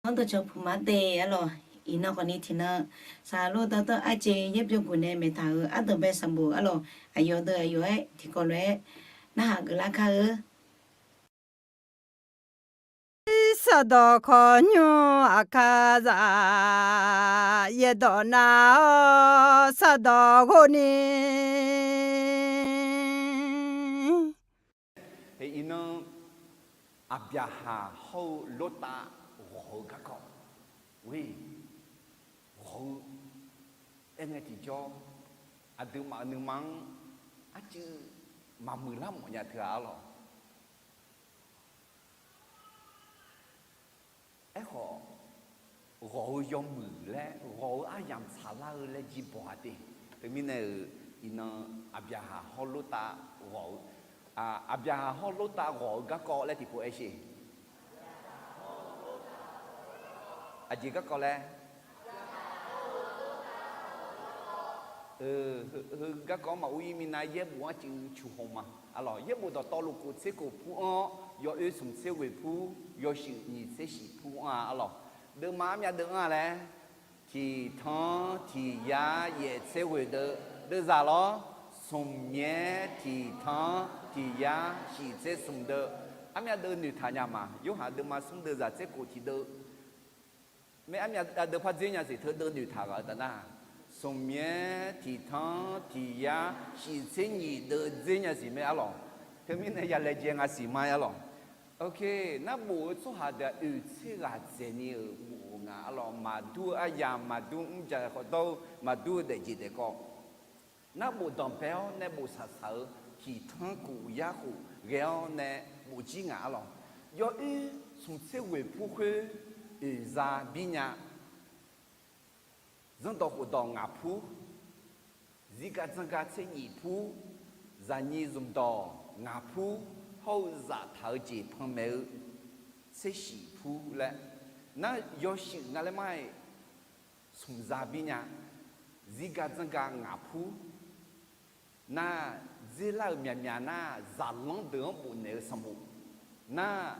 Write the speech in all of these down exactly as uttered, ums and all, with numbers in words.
Hawr dawqcawq puq ma de arlawq. Iqnan khawfni tiqnan, saqlaq dawrdanr arjeq yaerbyov guf nae maeqtaq-euq ardanqbae sanqbof arlawq, aqyawf deuq aqyawf-aer tiqkawv lof-aer narhaq geuflar kar-eu. Sardawq khawqnymr aqkar zaq, yaerdawq nar-awr sardawq ghov ni. Iqnan, Aqbyaqhaq hawr-eu Lortav ghawq-eu garkawv, ghawq-eu aerngae tiqjawr, aqduimaf-euq nuima-anr arcuiv maqmuiq lar mawf nya teu-a arlawq. Aerkhawf, ghawq-eu yawmuiq laer ghawq-eu aryamq tsaqlar-eu laer jirbawq ha de. Teumirnae-euq, iqnan Aqbyaqhaq hawr Lortav ghawq-eu, Aqbyaqhaq hawr Lortav ghawq-eu garkawv laer tiqpov aer sher. Aqjeq garkawv laer, heu garkawv-anr maqur-ir minav yaerbof-anr cuiv cuqhaw ma. Arlawq, yaerbof dawqtawvluf kof tser kof pur-anr, yawoer smq tser ghoeq pur, yawshuif nyiq tser shif pur-anr-a arlawq. Deuvma armyav deuv-anr-a laer, tiq tanr tiq yar yaef tser ghoeq deuv, deuvzaq lawr, smq nyaer tiq tanr tiq yar shif tser smq deuv, armyav deuv noeqtaq nya ma. Yorhaq deuvma smr deuvzaq tser kof tiq deuv. Mae armyav deuv par dzer nya siq, teudeuv noeqtaq ghaq-eu taf nar, smq nyaer tiq tanr tiq yar shif tser nyiq deuv dzer nya siq mae arlawq. Teumirnae ya laejae nga siq ma arlawq. Ok, narbof-eu tsawrhaq deuq-aq oeq tser ghaq dzaeqni-euq bof-eu nga arlawq. Maqdur-eu aryamq, maqdur mrjaq khawf dawr-eu, maqdur-eu daefjeq daefkawv. Narbof danqbae-awr nae bof saqsaq-eu tiq tanr khof yar khof ghae-awr nae bof jir ngaq arlawq. Yawoer smq tser ghoeq pur khoer oeq za bir nya. Zanrdawq khofdawq ngaq pur, zirgaq dzanrgaq tser nyif pur, zaqnyiq zmqdawq ngaq pur, hawr-eu zaftaq-eu jeq panmaeq-eu tser shif pur laer, nar yawshuif nga laer mar-iq smq za bir nya, zirgaq dzanrgaq ngaq pur, nar dzerlar-euq myaqmyaq nar zaqlanr deuq-anr bofnaeq-eu sanqbof, nar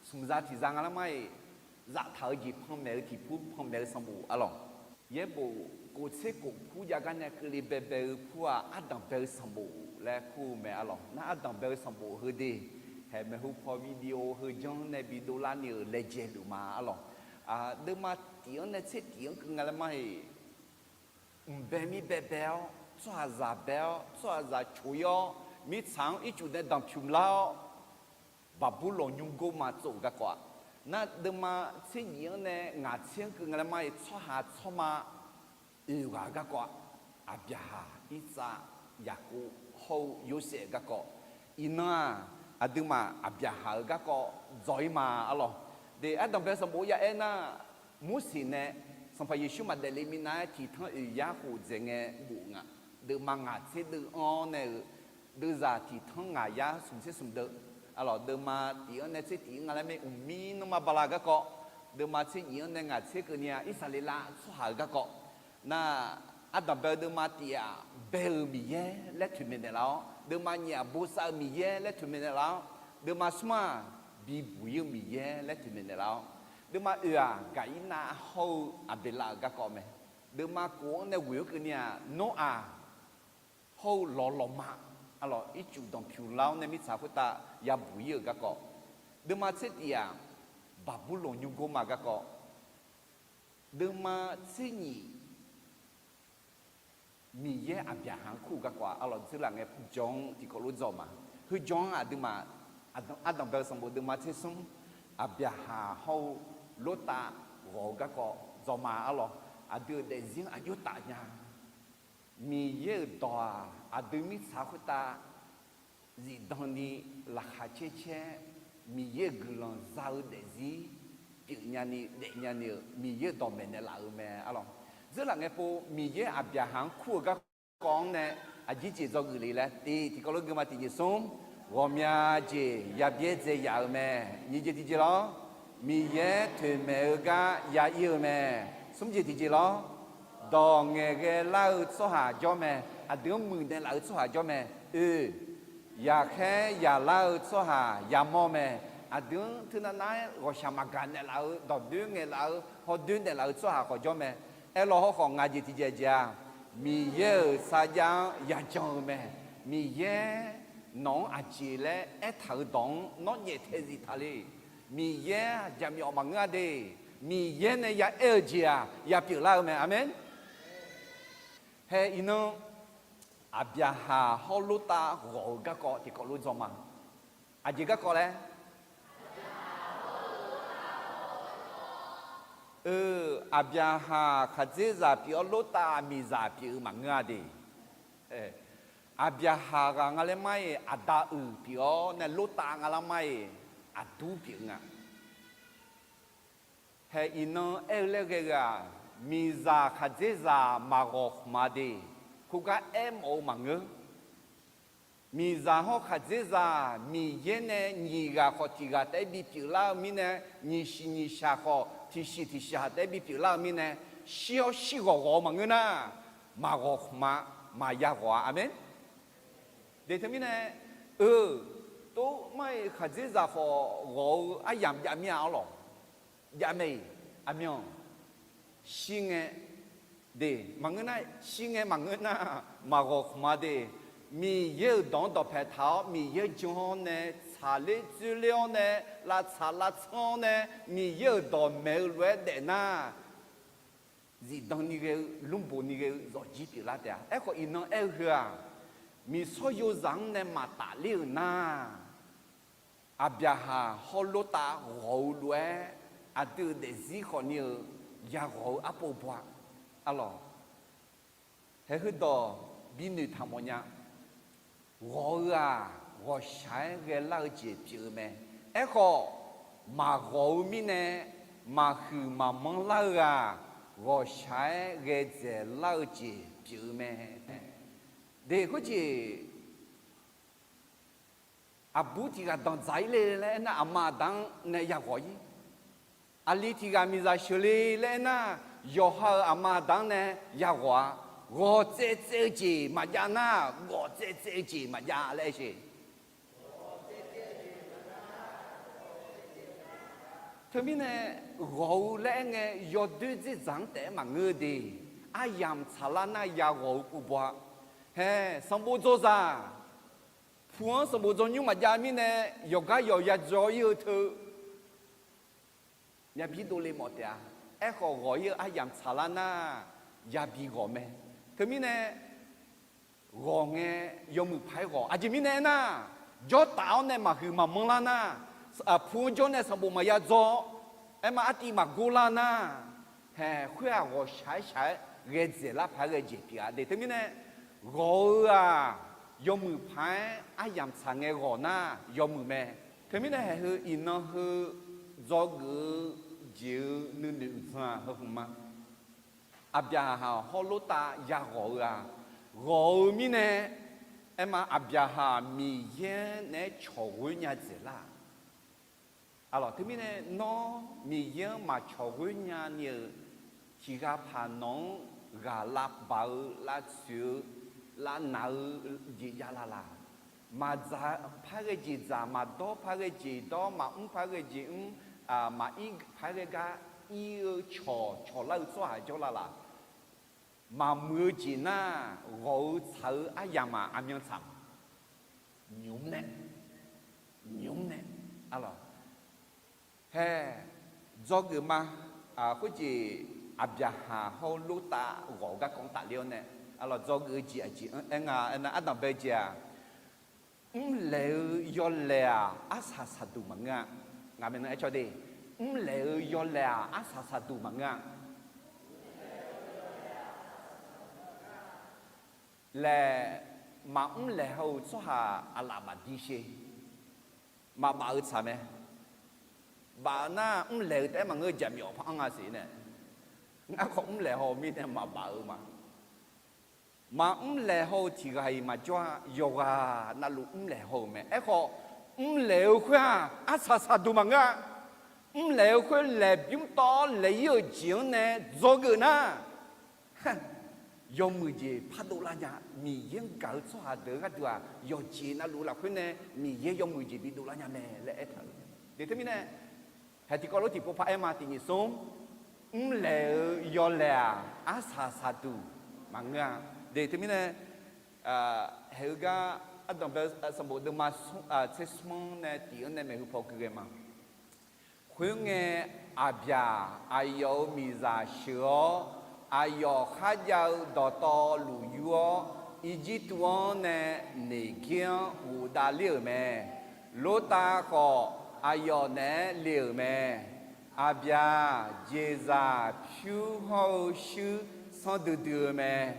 smq za tiq za nga laer mar-iq zaftaq-eu jeq panmaeq-eu tiq pur panmaeq-eu sanqbof arlawq. Yaerbof kof tser kof pur jav gar nae keuvle baebae-eu pur-aq, ardanqbae-eu sanqbof laer kur-eu mae arlawq. Nar ardanqbae-eu sanqbof heu de, haeq maeqhu paw video heu janr nae bi dovlar ni-euq laejae luf ma arlawq. Deuvma tiq-anr nae tser tiq-anr keuv nga laer mar-iq, mqbae mir baebae-awr, tsawrhaqzaq bae-awr, tsawrhaqzaq coq-ir-awr, mirtsaq-anr ircuf nae danqpymq lar-awr, Baqburlawq nymrgor ma tsov-euq garkawv-aq, nar deuvma tser nyif-anr nae ngaq tser-anr keuv nga laer mar-iq tsawrhaq tsawrma oeq ghaq-eu garkawv-aq, Aqbyaqhaq, Irtsav, Yaqkov hawr-eu Yorsaev-eu garkawv. Iqnan-aq, aqduimaf Aqbyaqhaq-eu garkawv dzaw-ir ma arlawq. De, ardanqbae sanqbof ya aer nar, Morseq nae Sanqpaq Yeqsur maqdaef le minav-aer tiq tanr oeq yar khof dzaeq ngae bof nga. Deuvma ngaq tser deuv-anr nae-euq, deuvzaq tiq tanr ngaq yar smq tser smq deuv. Arlawq, deuvma tiq-anr nae tser tiq-anr nga laer mae, mqmir nanrma bala-eu garkawv. Deuvma tser nyif-anr nae ngaq tser keuvni-a, Irsaqleqlav tsawrhaq-eu garkawv. Nar, ardanqbae-eu deuvma tiq-aq, bae-euq Miqyaer laer toeqmaeq naeqlaf-awr, deuvma nyiq-aq, bosav-eu Miqyaer laer toeqmaeq naeqlaf-awr, deuvma smr-aq, bibuq-ir-eu Miqyaer laer toeqmaeq naeqlaf-awr, deuvma oeq-aq, Gaqirnav hawr-eu Aqbeqlav-euq garkawv mae. Deuvma kof-anr nae ghoeq-awr keuvni-aq, Noraq hawr-eu lawqlawqma, arlawq, ircuf danqpymq lar-awr nae mirtsaq khoertav yabuq-ir-euq garkawv. Deuvma tser tiq-aq, Baqburlawq nymrgor ma garkawv. Deuvma tser nyif, Miqyaer Aqbyaqhaq-anr kur-eu garkawv-aq, arlawq, dzeurlaf ngae purjan-anr tiqkawv lof dzaw ma. Heujawr-anr aqduimaf, ardanqbae-eu sanqbof deuvma tser smr, Aqbyaqhaq hawr-eu Lortav ghawq-eu garkawv dzaw ma arlawq. Aqdui-euq daefzir-anr aqjox taf nya. Miqyaer-euq dawq-aq, aqdui mirtsaq khoertav zifdan ni laqkhaq caer caer, Miqyaer-euq guiqlanq za-eu daefzir pyeuf nyani daef nyani-euq Miqyaer-euq dawqmaeq naeqlaf-euq mae arlawq. Dzeurlaf ngae pov Miqyaer Aqbyaqhaq-anr kur-eu garkawv-anr nae aqjeq jeq dzawgeuf le laer tiq tiqkawv lof gui ma. Tiq jeq smr, ghawqmya jeq yabyaer dzae yaf-euq mae. Nyiq jeq tiq jeq lawr, Miqyaer toeqmaeq-eu gar ya ir-eu mae. Smr jeq tiq jeq lawr, dawq ngaeqghae lar-eu tsawrhaq jawr mae. Aqdui-anr muiqdzaeq laf-eu tsawrhaq jawr mae. Oe, yaqkhaer yaqlar-eu tsawrhaq yamawr mae. Aqdui-anr teunav nav-aer ghawqshaq maqgaq naeqlaf-eu, dawqdoer ngaeqlaf-eu, hawdoer naeqlaf-eu tsawrhaq khawf jawr mae. Aerlaw hawrkhawf, ngaq jeq tiqjeq jeq-aq, Miqyaer-euq sarjax-anr yajan-eu mae. Miqyaer nawq-anr aqjeq laer aertaq-euq dawq-anr nawr nyaeftaeq zif taq le. Miqyaer-aq jaqmyawf maqngeur-a de. Miqyaer nae yaaer-eu jeq-aq, yapyeuf lar-eu mae. Aqmeq. Hae iqnan, Aqbyaqhaq hawr Lortav ghawq-eu garkawv tiqkawv lof dzawr ma. Aqjeq garkawv laer, eu, Aqbyaqhaq khaqdzerzaq pyeuf-awr, Lortav miqzaq pyeuf-eu maqngeur-a de. Aqbyaqhaq ghaq nga laer mar-iq aqda uiq pyeuf-awr nae, Lortav nga laer mar-iq aqdur pyeuf-eu nga. Hae iqnan aer-eu laer ghae-eu-aq, miqzaq khaqdzerzaq maqghawq khmq-a de. Khoergar aermawf-eu maqngeur. Miqzaq hawr khaqdzerzaq Miqyaer nae nyiq ghaq khawf tiq ghaq taef-aer bipyeuf lar-eu mirnae, nyiq siq nyiq shaq khawf tiq siq tiq shaq taef-aer bipyeuf lar-eu mirnae, shir-awr shir ghawq ghawq-eu maqngeur nar, maqghawq khmq-a, maqya ghawq-a. Aqmeq. De teumirnae, eu, tov mar-iq khaqdzerzaq khawf ghawq-eu aryamq jav mir-a arlawq. Jav mae-iq, aqmyanq, shir ngae, de, maqngeur nar, shir ngae maqngeur nar, maqghawq khmq-a de. Miqyaer-euq dawq-anr dawqpae taq-awr, Miqyaer jan-awr nae, tsaqler dzoerler-awr nae, lavtsaq lavtsanr-awr nae, Miqyaer-euq dawq maeq-eu lof-aer daef nar, zifdan ni ghae-eu, lmrboq ni ghae-eu zawqjir pyeuflar taef-a. Aerkhawf, iqnan aer-eu heu-aq, miqsawr yozaq-anr nae maqtafler-euq nar, Aqbyaqhaq hawr Lortav ghawq-eu lof-aer, aqdui-euq daefzir khawf ni-euq yaghawq-eu arpov baw-a. Arlawq, hae heudawq binoeq taq mawf nya. Ghawq-eu-aq, ghawqshaq-aer ghaelar-eu jeq pyeuf-eu mae. Aerkhawf, maqghawq-eu mirnae, maqhuiq maqmanr lar-eu-aq, ghawqshaq-aer ghae dzaeqlar-eu jeq pyeuf-eu mae. De khoerjeq, aqbur tiq ghaq danqdzaq-ir le laer aernar, aqma aqda-anr nae yaghawq-ir. Aqli tiq ghaq miqzaq sheuqle laer aernar, yawqha-euq aqma aqda-anr nae yaghawq-a. Ghawq tsaev tsaev-eu jeq maqjav nar, ghawq tsaev tsaev-eu jeq maqjav laer aer sheq. Teumirnae, ghawq-eu laer aer ngae, yawdoer dzerdzaq-anr taef-aer maqngeur-eu de. Aryamq tsaqlar nar yaghawq-eu pov baw-a. Hae, sanqbof dzaw zaq, pu-anr sanqbof dzaw nymr maqjav mirnae, yawqgar yawq ya dzaw-ir-eu teu, myavbir dovle mawf taef-a. Aerkhawf, ghawq-ir-eu aryamq tsaqlar nar, yabi ghawq mae. Teumirnae, ghawq ngae, yawmuiq paq-aer ghawq. Aqjeq mirnae aernar, jawrtaf-awr nae maqhuiq maqmanr lar nar, aqpu-anr jawr nae sanqbof maqya dzaw, aerma artiv maqgor lar nar, hae, khoer-aq, ghawqshaq-aer shaq-aer ghae dzaeqlar paq-aer ghae jeq pyeuf-a de. Teumirnae, ghawq-eu-aq, yawmuiq paq-aer aryamq tsaq ngae ghawq nar, yawmuiq mae. Teumirnae, haeq heu iqnan heu dzawgeuf-eu jeq-eu nuinoeq uqdzan-aq heu hmq ma. Aqbyaqhaq hawr Lortav yaghawq-eu-aq, ghawq-eu mirnae, aerma Aqbyaqhaq Miqyaer naeq-aer cawq ghoer nya dzaeqlar-aq. Arlawq, teumirnae nawr Miqyaer-anr maqcawq ghoer nya ni-euq tiq ghaq paq nawq-anr ghaq lavbaq-eu, lavtsoeq-eu, lavnaq-eu jeq jav lar laq? Maqdzaq paq-aer ghae jeq dzaq, maqdawr paq-aer ghae jeq dawr, maqmr paq-aer ghae jeq mr, maqir paq-aer ghae gar ir-eu cawq cawqlar-eu tsawrhaq jawrlar laq? Maqmuiq-eu jeq nar, ghawq-eu tsaq-eu aryamq-aq aqmyan tsaq ma. Nymq mr nae, nymq mr nae, arlawq, hae, dzawgeuf ma. Khoerjeq, Aqbyaqhaq hawr-eu Lortav ghawq-eu garkawv-anr tafler-awr nae, arlawq, dzawgeuf-eu jeq aqjeq aer nga aernar, ardanq bae jeq-aq, mrlaeq-eu yawlaeq-aq arsaq saqduq maqngeur-a. Ngaq maeqnan aer cawq de, mrlaeq-eu yawlaeq-aq arsaq saqduq maqngeur-a laer, maqmr laeq haw-euq tsawrhaq aqlaf maqdir sher. Maqbaf-eu tsaq mae. Baf nar mrlaeq-eu taef-aer maqngeur, jaqmyawf par anr nga siq nae. Ngar khawf mrlaeq haw-eu mirnae maqbaf-eu ma. Maqmr laeq haw-eu tiq ghaq-iq maqjawr-a. Yawqghaq navluf mrlaeq haw-euq mae. Aerkhawf, mrlaeq-eu khoer-aq arsaq saqduq maqngeur-a. Mrlaeq-eu khoer laeqbymr tawv-awr laeq-ir-euq jeq-anr nae dzawgeuf nar, yawmuiq jeq pardov lar nya. Miqyaer-anr gaq-eu tsawrhaq deuq-eu gharduq-aq, yawqjeq navluf lafkhoer nae Miqyaer yawmuiq jeq bidov lar nya mae laer aertaq-euq mae. Teumirnae, haeq tiqkawv lof tiqpov paraer ma, tiq nyiq smr, mrlaeq-eu yawlaeq-aq, arsaq saqduq maqngeur-a. De teumirnae, haeq-eu gar ardanqbae sanqbof deuvma tser smr-anr nae tiq-anr nae maeqhu paw gui ghae ma. Khoerngae, aqbyaq aqyawf-euq miqzaq sheuq-awr, aqyawf kharjav-eu dawqtawvluf yur-awr, Irjirtuv-anr nae Neqgir-anr ghofdav ler-euq mae. Lortav khawf, aqyawf naeq-aer le-euq mae. Aqbyaq jeqzaq pyur hawr-eu shuir sanrdui dui-eu mae.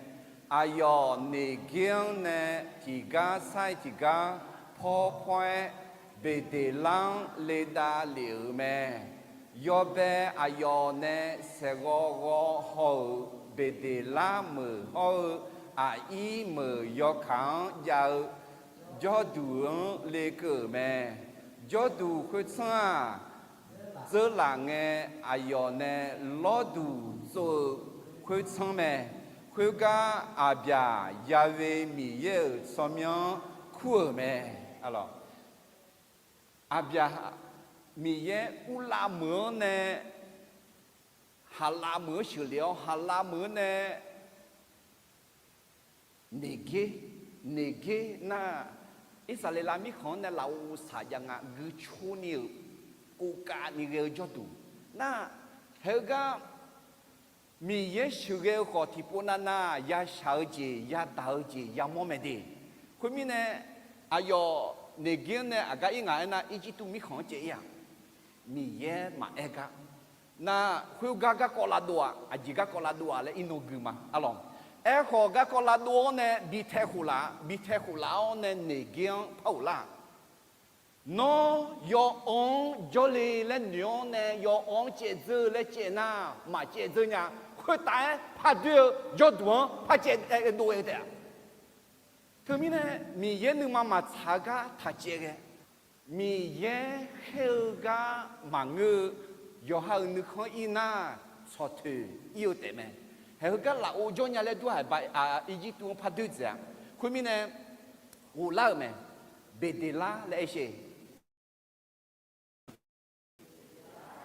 Aqyawf Neqgir-anr nae tiqgar sar-iq tiqgar pawr pawr-aer, Beqdeqlar-anr ledav lef-euq mae. Yawbae aqyawf nae saeqghawv ghawv haw-euq Beqdeqlar meuq hawr-eu aqir meuq yawkaq-anr jav-eu jawrduq-anr lekeuv-euq mae. Jawrduq khoertsanr-aq, dzeurlaf ngae, aqyawf nae lawrduq tsov-eu khoertsanr mae. Khoergar, Aqbyaq Ya'we Miqyaer-euq tsawrmyanr-anr kur-euq mae. Aqbyaq Miqyaer urlav meuq-anr nae, haqlav meuq-anr sheuqlef-awr, haqlav meuq-anr nae Neqgir, Neqgir nar, Irsaqleqlav mirkhanq-anr nae lafov saq jav nga, guicor ni-euq, kovkav ni ghae-eu jawrduq. Nar, haeq-eu gar Miqyaer sheuqghae-eu khawf, tiqpov navnav yashaq-eu jeq, yadaq-eu jeq yamawr mae de. Khoermirnae, aqyawf Neqgir-anr nae aqgar ir ngaq aernar, Irjirtuv mirkhanq-anr caev ir-aq, Miqyaer maqaer gar. Nar, khoergar garkawv lavdov-aq, aqjeq garkawv lavdov-aq laer irnan gui ma. Arlawq, aerkhawf, garkawv lavdov-awr nae bi tae khof laf, bi tae khof laf-awr nae Neqgir-anr par ghoflar-aq, Nawr, yawawv-anr jawrle laer noeq-awr nae, yawawv-anr caevdzeur laer caev nar, maqcaevdzeur nya. Khoertav-aer pardoer-eu jawrduq-anr par caev dov-aer taef-a. Teumirnae, Miqyaer nuima maqtsaq-eu gar taq caev ghae, Miqyaer khaer-eu gar maqngeur-eu, yawqha-euq nuikhanr ir nar, tsawqtoeq ir-eu taefmae. Haeq heugar lafov jawr nya laer dur-aq, Irjirtuv-anr pardoer dzaeq-a. Khoermirnae, ghoflar-euq mae. Beqdeqlar laer aer sher.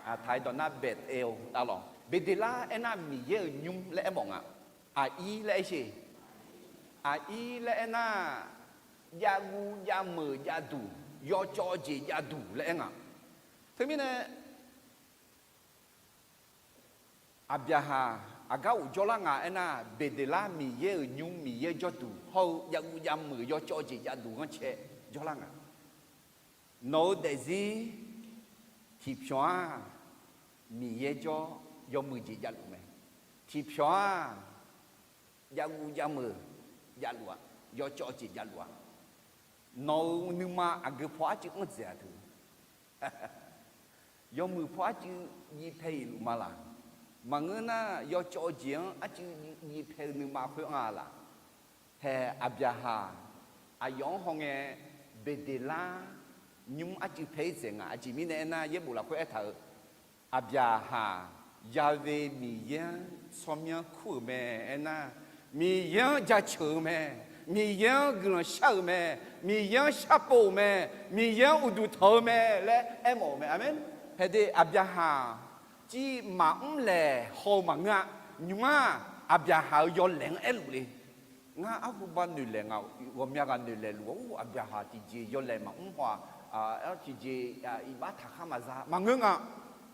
Taq-aer dawq nar, Beth-el, arlawq, Beqdeqlar aernar, Miqyaer-euq nymr laer aermawf nga. Aqir laer aer sher. Aqir laer aernar, javguv javmeuq javduq, yawcawv jeq javduq laer aer nga. Teumirnae, Aqbyaqhaq aqgar ghofjawr lar nga aernar, Beqdeqlar Miqyaer-euq nymr, Miqyaer jawrduq hawr-eu javguv javmeuq yawcawv jeq javduq ghanrcae jawrlar nga. Nawq-eu daefzir tiqpyawq-aq, Miqyaer jawr yawmuiq jeq javluf mae. Tiqpyawq-aq, javguv javmeuq javluf-aq, yawcawv jeq javluf-aq, nawq-euq nuima aqgeu paw arcuiv anr dzaeq-aq teu. Yawmuiq paw arcuiv jiv pae-iq luf ma laq. Maqngeur nar, yawcawv jeq-anr arcuiv jiv pae-eu nuima khoer anr-a laq. Haeq Aqbyaqhaq aqyawf-anr hawngae, Beqdeqlar nymr arcuiv pae-ir dzaeq nga. Aqjeq mirnae aernar, yaerbof lafkhoer aertaq-euq, Aqbyaqhaq Ya'we Miqyaer-anr tsawrmyanr kur-euq mae aernar, Miqyaer-anr jaceuq-eu mae, Miqyaer-anr guiqlanq shar-euq mae, Miqyaer-anr sharpov-euq mae, Miqyaer-anr uqduq tanq-eu mae laer aermawf-euq mae. Aqmeq. Haeq de Aqbyaqhaq civ maqmr laeq haw-eu maqngeur-a. Nymr-aq, Aqbyaqhaq-euq yawlaeq-anr aerluf le. Ngar arhu ba noeqlaeq nga, ghawqmya ghaq noeqlaeq luf-awr, Aqbyaqhaq tiqjeq yawlaeq maqmr haw-aq, tiqjeq iqbax taqkhar maqza maqngeur nga.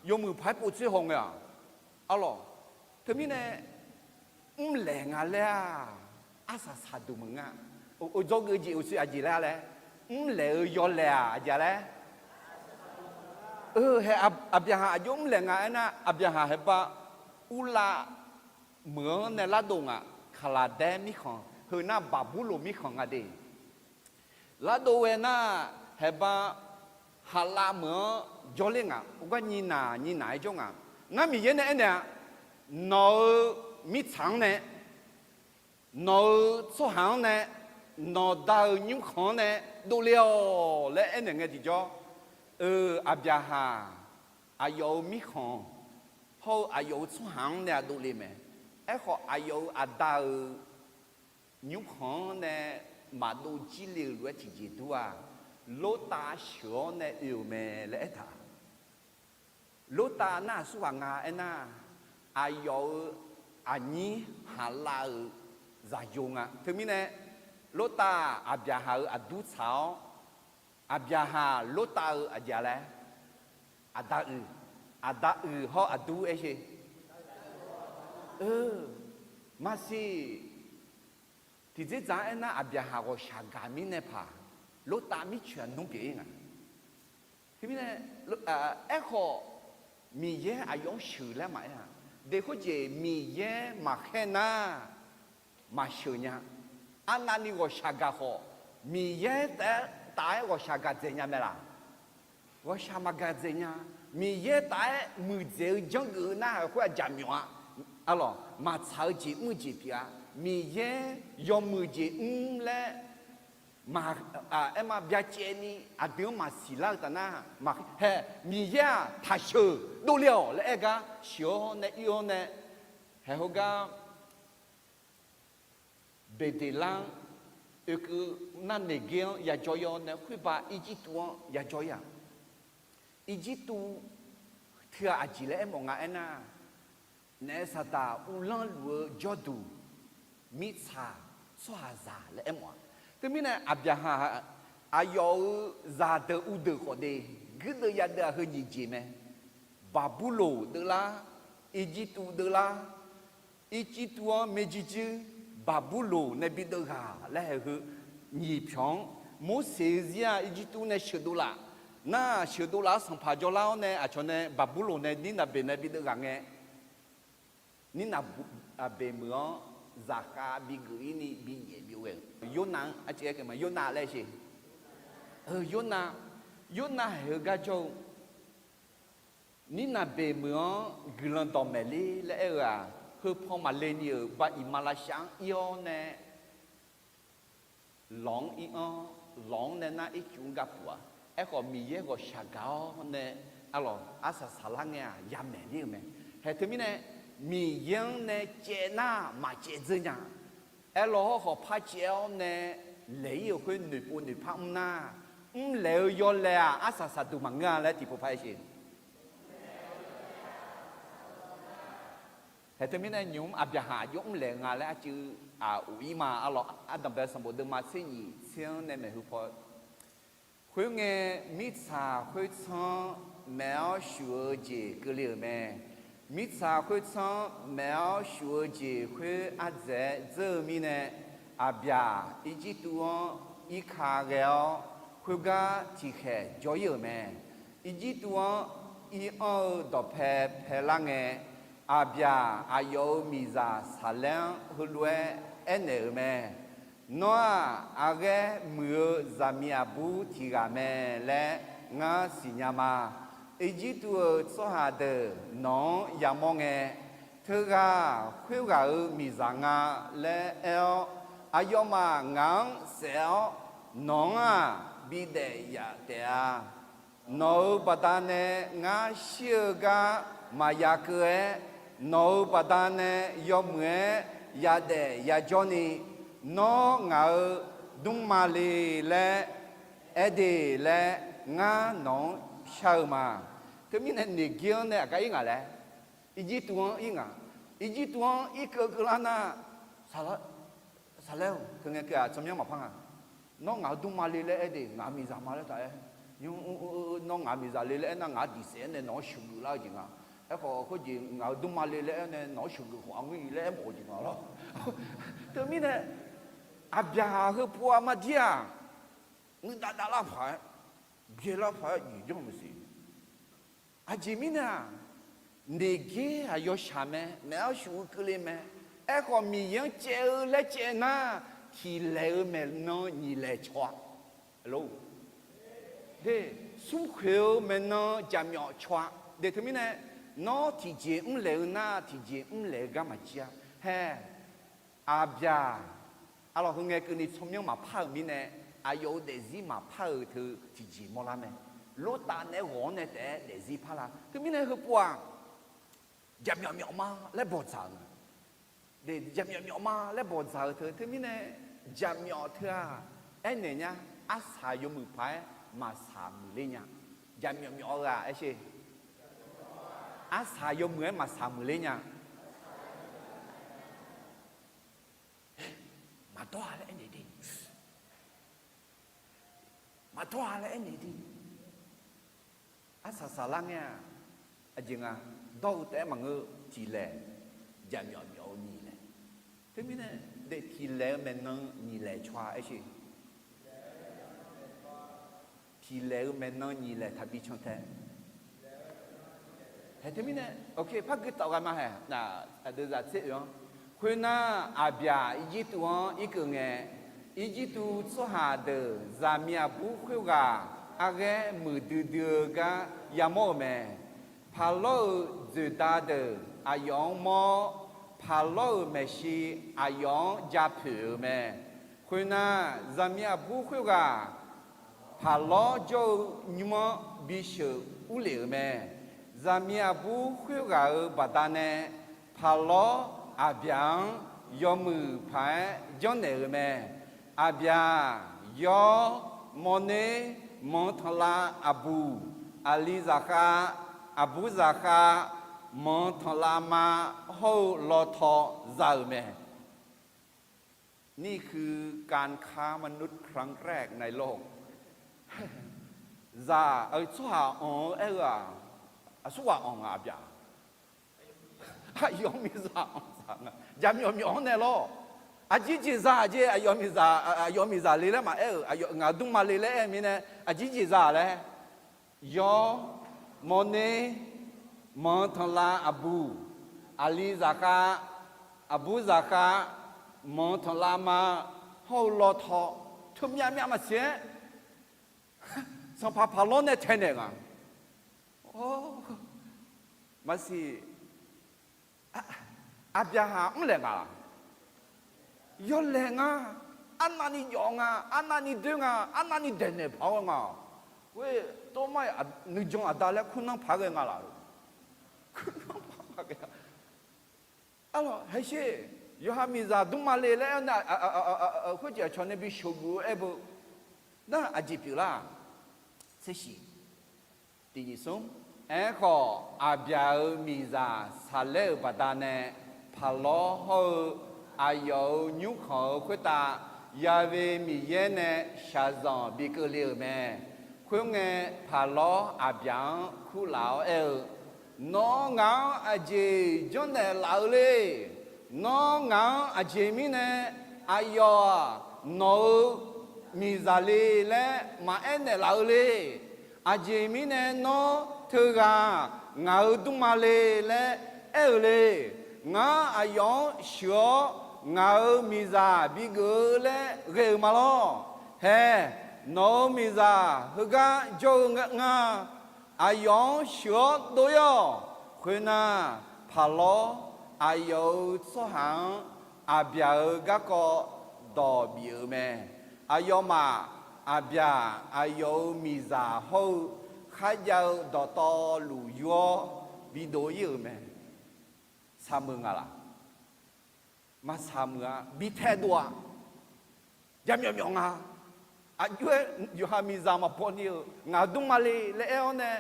Yawmuiq paq-aer povtsoer haw ngae-aq, arlawq. Teumirnae, mrlaeq nga laer-aq, arsaq saqduq meuq nga. Dzawgeuf jeq uqshoe aqjeq laer-a laer, mrlaeq-eu yawlaeq-aq aqjeq-a laer. Haeq Aqbyaqhaq aqjox mrlaeq nga aernar, Aqbyaqhaq haeq ba urlav meuq-anr nae lardov ngaq. Kaqlaqdaer mirkhanq, heu nar Baqburloq mirkhanq nga de. Lardov ghae nar, haeq ba haqlav meuq-anr jawrler ngaq. Ogar nyiq naq nyiq naq-aer jawr ngaq. Ngar Miqyaer nae aernaeq-a, nawq-euq mirtsaq-anr nae, nawq-euq tsawrhaq-anr nae, nawqda-euq nymrkhanq-anr nae dovle-awq laer aernaeq ngae tiqjawr, eu, Aqbyaqhaq aqyawf-euq mirkhanq hawr-eu aqyawf-euq tsawrhaq-anr nae aqdov le mae. Aerkhawf, aqyawf-euq aqda-euq nymrkhanq-anr nae maqdov jir le-euq lof-aer tiqjeq dur-aq, Lortav sheuq-awr nae oe-euq mae laer aertaq. Lortav nar aqsurghaq nga aernar, aqyawf-euq aqnyir hanqlav-euq zaqyo nga. Teumirnae, Lortav-aq, Aqbyaqhaq-euq aqdur tsaq-awr, Aqbyaqhaq Lortav-euq aqjeq laer, aqda uiq, aqda uiq hawr aqdur aer sher. Maqsiq, tiqdzerdzaq-anr aernar, Aqbyaqhaq ghawqshaq gaq mirnae paq, Lortav mircoeq aqnmr pyeuf-ir nga. Teumirnae, aerkhawf, Miqyaer aqyawf-anr sheuq laer maqaer-a. Deq khoerjeq Miqyaer maqkhaer nar, maqsheuq nya. Arnavni ghawqshaq gaq khawf, Miqyaer taef-aer ghawqshaq gaq dzaeq nya mae laq? Ghawqshaq maqgaq dzaeq nya. Miqyaer taef-aer muiqdzaeq-eu janrgeuf-eu narhaq khoer-aq jaqmyawf-a. Arlawq, maqtsaq-eu jeq mr-eu jeq pyeuf-a. Miqyaer yawmuiq jeq mr laer, aerma byacaevni aqdui-anr maqsiq lar-eu taf nar, maqhae, Miqyaer-aq taqsheuq dovle-awq laer aer gar sheuq-awr nae ir-awr nae, haeq heugar Beqdeqlar-anr oekeuv nar Neqger-anr yajawr-ir-awr nae khoerba Irjirtuv-anr yajawr-ir-aq. Irjirtuv teughaq aqjeq laer aermawf nga aernar, naef saqdaq uvlanr luf-eu jawrduq mirtsaq tsawrhaqzaq laer aermawf-a. Teumirnae Aqbyaqhaq aqyawf-euq zaqdeuq uvdeuq khawf de, guirdeuv yadeuv-aq heu nyiq jeq mae. Baqburloq deuvlar, Irjirtuv deuvlar, Irjirtuv-anr maerjuir juir, Baqburloq nae bideuv ghaq laer haeq heu nyiq pyawq-anr, Morseq-eu zir-aq Irjirtuv nae sheuqdov laf, nar sheuqdov laf-awr sanqpaq jawrlar-awr nae aqcawq nae Baqburloq nae Nirnaqbeq nae bideuv ghaq ngae, Nirnaqbeq meuq-anr zaqkhav bigeuf-ir ni binyaef byov ghae-euq Yornav-anr arciv aer keuv ma. Yornav laer sher. Yornav, Yornav haeq heugar jawr-eu Nirnaqbeq meuq-anr guiqlanq dawqmaeq ler laer aer-eu-aq, heupaw maqle ni-euq ba iqmalavshav-anr ir-awr nae, lawq-anr ir-anr, lawq-anr nae nar ircuf-anr gar puq-a. Aerkhawf Miqyaer ghawqshaq gaq-awr nae, arlawq arsaq saqlar ngae-aq yamaeq ler-eu mae. Haeq teumirnae, Miqyaer-anr nae caev nar maqcaev dzeur nya. Aerlawq hawrkhawf par caev-awr nae laeq-ir-euq khoer noeqpov noeqpar mr nar, mrlaeq-eu yawlaeq-aq arsaq saqduq maqngeur-a laer tiqpov par aer sher. Haeq teumirnae nymq-mr Aqbyaqhaq aqjox mrlaeq-eu nga laer arcuiv aq of-ir ma. Arlawq ardanqbae sanqbof deuvma tser nyiq tser-anr nae maeqhu paw Khoerngae, mirtsaq khoertsanr-anr maeq-awr shuf-eu jeq keuvle-euq mae. Mirtsaq khoertsanr-anr maeq-awr shuf-eu jeq khoer ardzaeq-aer dzeur-eu mirnae, Aqbyaq Irjirtuv-anr irka ghae-awr, khoergar tiqkhaeq jawr-ir-euq mae. Irjirtuv-anr ir-anr-eu dawqpae paelar ngae, Aqbyaq aqyawf-euq miqzaq Saqlaer-anr heulof-aer aernaeq-euq mae. Nawr-aq, aqghaer muiq-eu zaqmiq aqbur tiq ghaq mae laer ngar siqnya ma. Irjirtuv-euq tsawrhaq deuq nawq-anr yamawr ngae, teughaq khoerghaq-euq miqzaq nga laer aer-awr, aqyawfmaf ngaq-anr saef-awr, nawq-anr-aq bidaef yaf taef-a. Nawq-euq baqdanae ngar shir-eu gar maqya keuv-aer, nawq-euq baqdanae yawmuiq-aer yadaef yajawr ni, nawr ngaq-euq dmrma le laer aer de laer ngar nawq-anr shar-eu ma. Teumirnae Neqgir-anr nae aqgar ir ngaq laer, Irjirtuv-anr ir ngaq. Irjirtuv-anr irkeuv keuvlar nar, Saqlaer-or, teu ngae keuv-aq tsawrmyanr maqpar nga. Nawr ngaq-euq dmrma le laer aer de, ngaq-euq miqzaq ma laer taq aer. Nawr ngaq-euq miqzaq le laer aernar, ngaq-anr diqsaef-aer nae nawq-anr sheuqgeuf lar-eu jeq nga. Aerkhawf khoerjeq ngaq-euq dmrma le laer aer nae nawq-anr sheuqgeuf khawf arngeur-i laer aermawf-eu jeq nga lawr. Teumirnae, Aqbyaqhaq heupov-a mardir-aq, nuidav dav lar paq-aer, byaeq lar paq-aer jeq janr maqsiq. Aqjeq mirnae-aq, Neqgir-aq yawshaq mae, maeq-awr shuf-eu keuvle mae. Aerkhawf Miqyaer-anr caev-eu laer caev nar, tiq laeq-eu maeqnan nyiq laeq caw-a. Smrkhoeq-eu maeqnan jaqmyawf caw-a. Deq teumirnae, nawr tiqjeq mrlaeq-eu nar, tiqjeq mrlaeq-eu gar maqjir-a. Hae, Aqbyaq, arlawq heu ngae keuvni tsawrmyanr maqpar-euq mirnae, aqyawf-euq daefzir maqpar-euq teu tiqjeq mawrlar mae. Lortav naeq-aer ghawq-anr nae taef-aer daefzir parlar. Teumirnae heupov-aq, jaqmyawf myawf ma laer bawqdzaq-euq nga. Jaqmyawf myawf ma laer bawqdzaq-euq teu teumirnae, jaqmyawf teu-aq, aernaeq nya, arsaq yawmuiq paq-aer maqsaq muiqler nya. Jaqmyawf myawf-eu ghaq aer sher. Arsaq yawmuiq-aer maqsaq muiqler nya. Maqdawr-a laer aernaeq de. Maqdawr-a laer aernaeq de. Arsaq saqlar ngae-aq, aqjeq nga, dawr-eu taef-aer maqngeur, tiqlaeq, jaqmyawf myawf-eu nyiq laeq. Teumirnae, daef tiqlaeq-eu maeqnan nyiq laeq tsawrhaq aersher. Tiqlaeq-eu maeqnan nyiq laeq taqbi can tae. Hae teumirnae, ok, par gui tawf ghae ma hae, aqdui zaq tser oe-anr. Khoernar, Aqbyaq Irjirtuv-anr irkeuv ngae, Irjirtuv tsawrhaq deuq zaqmiq aqbur khoerghaq arghaer muiqdui dui-eu gar yamawr-euq mae. Paqlawr-euq dzoeqda deuq aqyawf-anr mawr, paqlawr-euq maeqshi aqyawf-anr ja poeq-euq mae. Khoernar, zaqmiq aqbur khoerghaq paqlawr jawr-eu nymr-anr bisheuq urlef-euq mae. Zaqmiq aqbur khoerghaq-euq baqdanae paqlawr Aqbyaq-anr yawmuiq paq-aer janrnaeq-euq mae. Aqbyaq, yawr, mawrner, manq tanqlav aqbuq, aqli zaqkhav, aqbur zaqkhav, manq tanqlav ma hawr-eu lawtaw za-euq mae. นี่คือการค้ามนุษย์ครั้งแรกในโลก Zaq-eu tsawrhaq anq-eu aer-eu-aq, aqsurghaq anq nga Aqbyaq. Aqyawf miqzaq anq zaq nga. Jaqmyawf myawf-anr nae lawr. Aqjeq jeq za jeq aqyawf miqzaq, aqyawf miqzaq le laer maqaer-euq, ngaq dmrma le laer aer-eu mirnae, aqjeq jeq za laer. Yawr, mawrner, manq tanqlav aqbuq, aqli zaqkhav, aqbur zaqkhav, manq tanqlav ma hawr-eu lawtaw, teumyav myav maqsiq-aer, sanqpaq paqlawr nae taenaeq nga. Maqsiq, Aqbyaqhaq mrlaeq nga laq? Yawlaeq nga. Arnavni jawf nga, arnavni doer nga, arnavni daeqnaeq paq-awr nga. Khoer, tawrmar nuijan aqda laer kurnan paq ghae nga laq? Kurnan paq ghae. Arlawq, haesher, yawqha miqzaq dmrma le laer aer-awr nae, khoerjeq aqcawq nae bi sheuqguf-eu aer beu. Nar aqjeq pyeuflar? Tsershiq, tiq nyiq smr. Aerkhawf, Aqbyaq-euq miqzaq saqlaer-euq baqdanae, paqlawr hawr-eu aqyawf-euq nymrkhanq-euq khoertav Ya'we Miqyaer nae shaqzanq bi keuvle-euq mae. Khoerngae, paqlawr Aqbyaq-anr kurlaf-awr aer-eu, Nawr ngaq-anr aqjeq janrnaeq laf-eu le? Nawr ngaq-anr aqjeq mirnae aqyawf-aq nawq-euq miqzaq le laer maqaer naeqlaf-eu le? Aqjeq mirnae nawr teughaq ngaq-euq dmrma le laer aer-eu le? Ngar aqyawf-anr sheuq-awr ngaq-euq miqzaq bigeuf-eu laer ghae-euq ma lawr. Hae, nawq-euq miqzaq heugar jawr-eu nga. Aqyawf-anr sheuq-awr dov-ir-awq. Khoernar, paqlawr aqyawf-euq tsawrhaq-anr Aqbyaq-euq garkawv dawq bif-euq mae. Aqyawfmaf Aqbyaq aqyawf-euq miqzaq hawr-eu kharjav-eu dawqtawvluf yur-awr bidov-ir-euq mae. Saqmeuq nga laq? Maqsaq meuq-a. Bi taedov-a. Jaqmyawf myawf nga. Aqjox-aer yawqha miqzaq maqbaw ni-euq ngaq dmrma le laer aer-awr nae,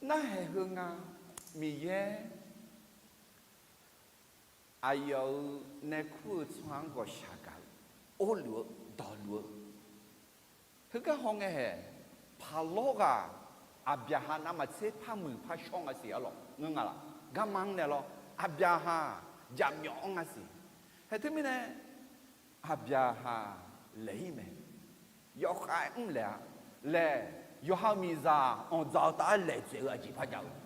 narhaq heu nga. Miqyaer aqyawf-euq nae kur-eu tsawrhaq-anr ghawqshaq gaq-eu, orluf-eu, dawqluf-eu, heugar hawngae hae, paqlawr ghaq Aqbyaqhaq navmaqtser par muiq par shawr nga siq arlawq, ngeur nga laq? Garma-anr nae lawr, Aqbyaqhaq jaqmyawf-anr nga siq. Hae teumirnae, Aqbyaqhaq laeq-ir mae. Yawkhav-aer mrlaeq-a laer, yawqha-euq miqzaq anqdzaq-eu taf-aer laeq dzaeq-eu aqjeq par jav-eu.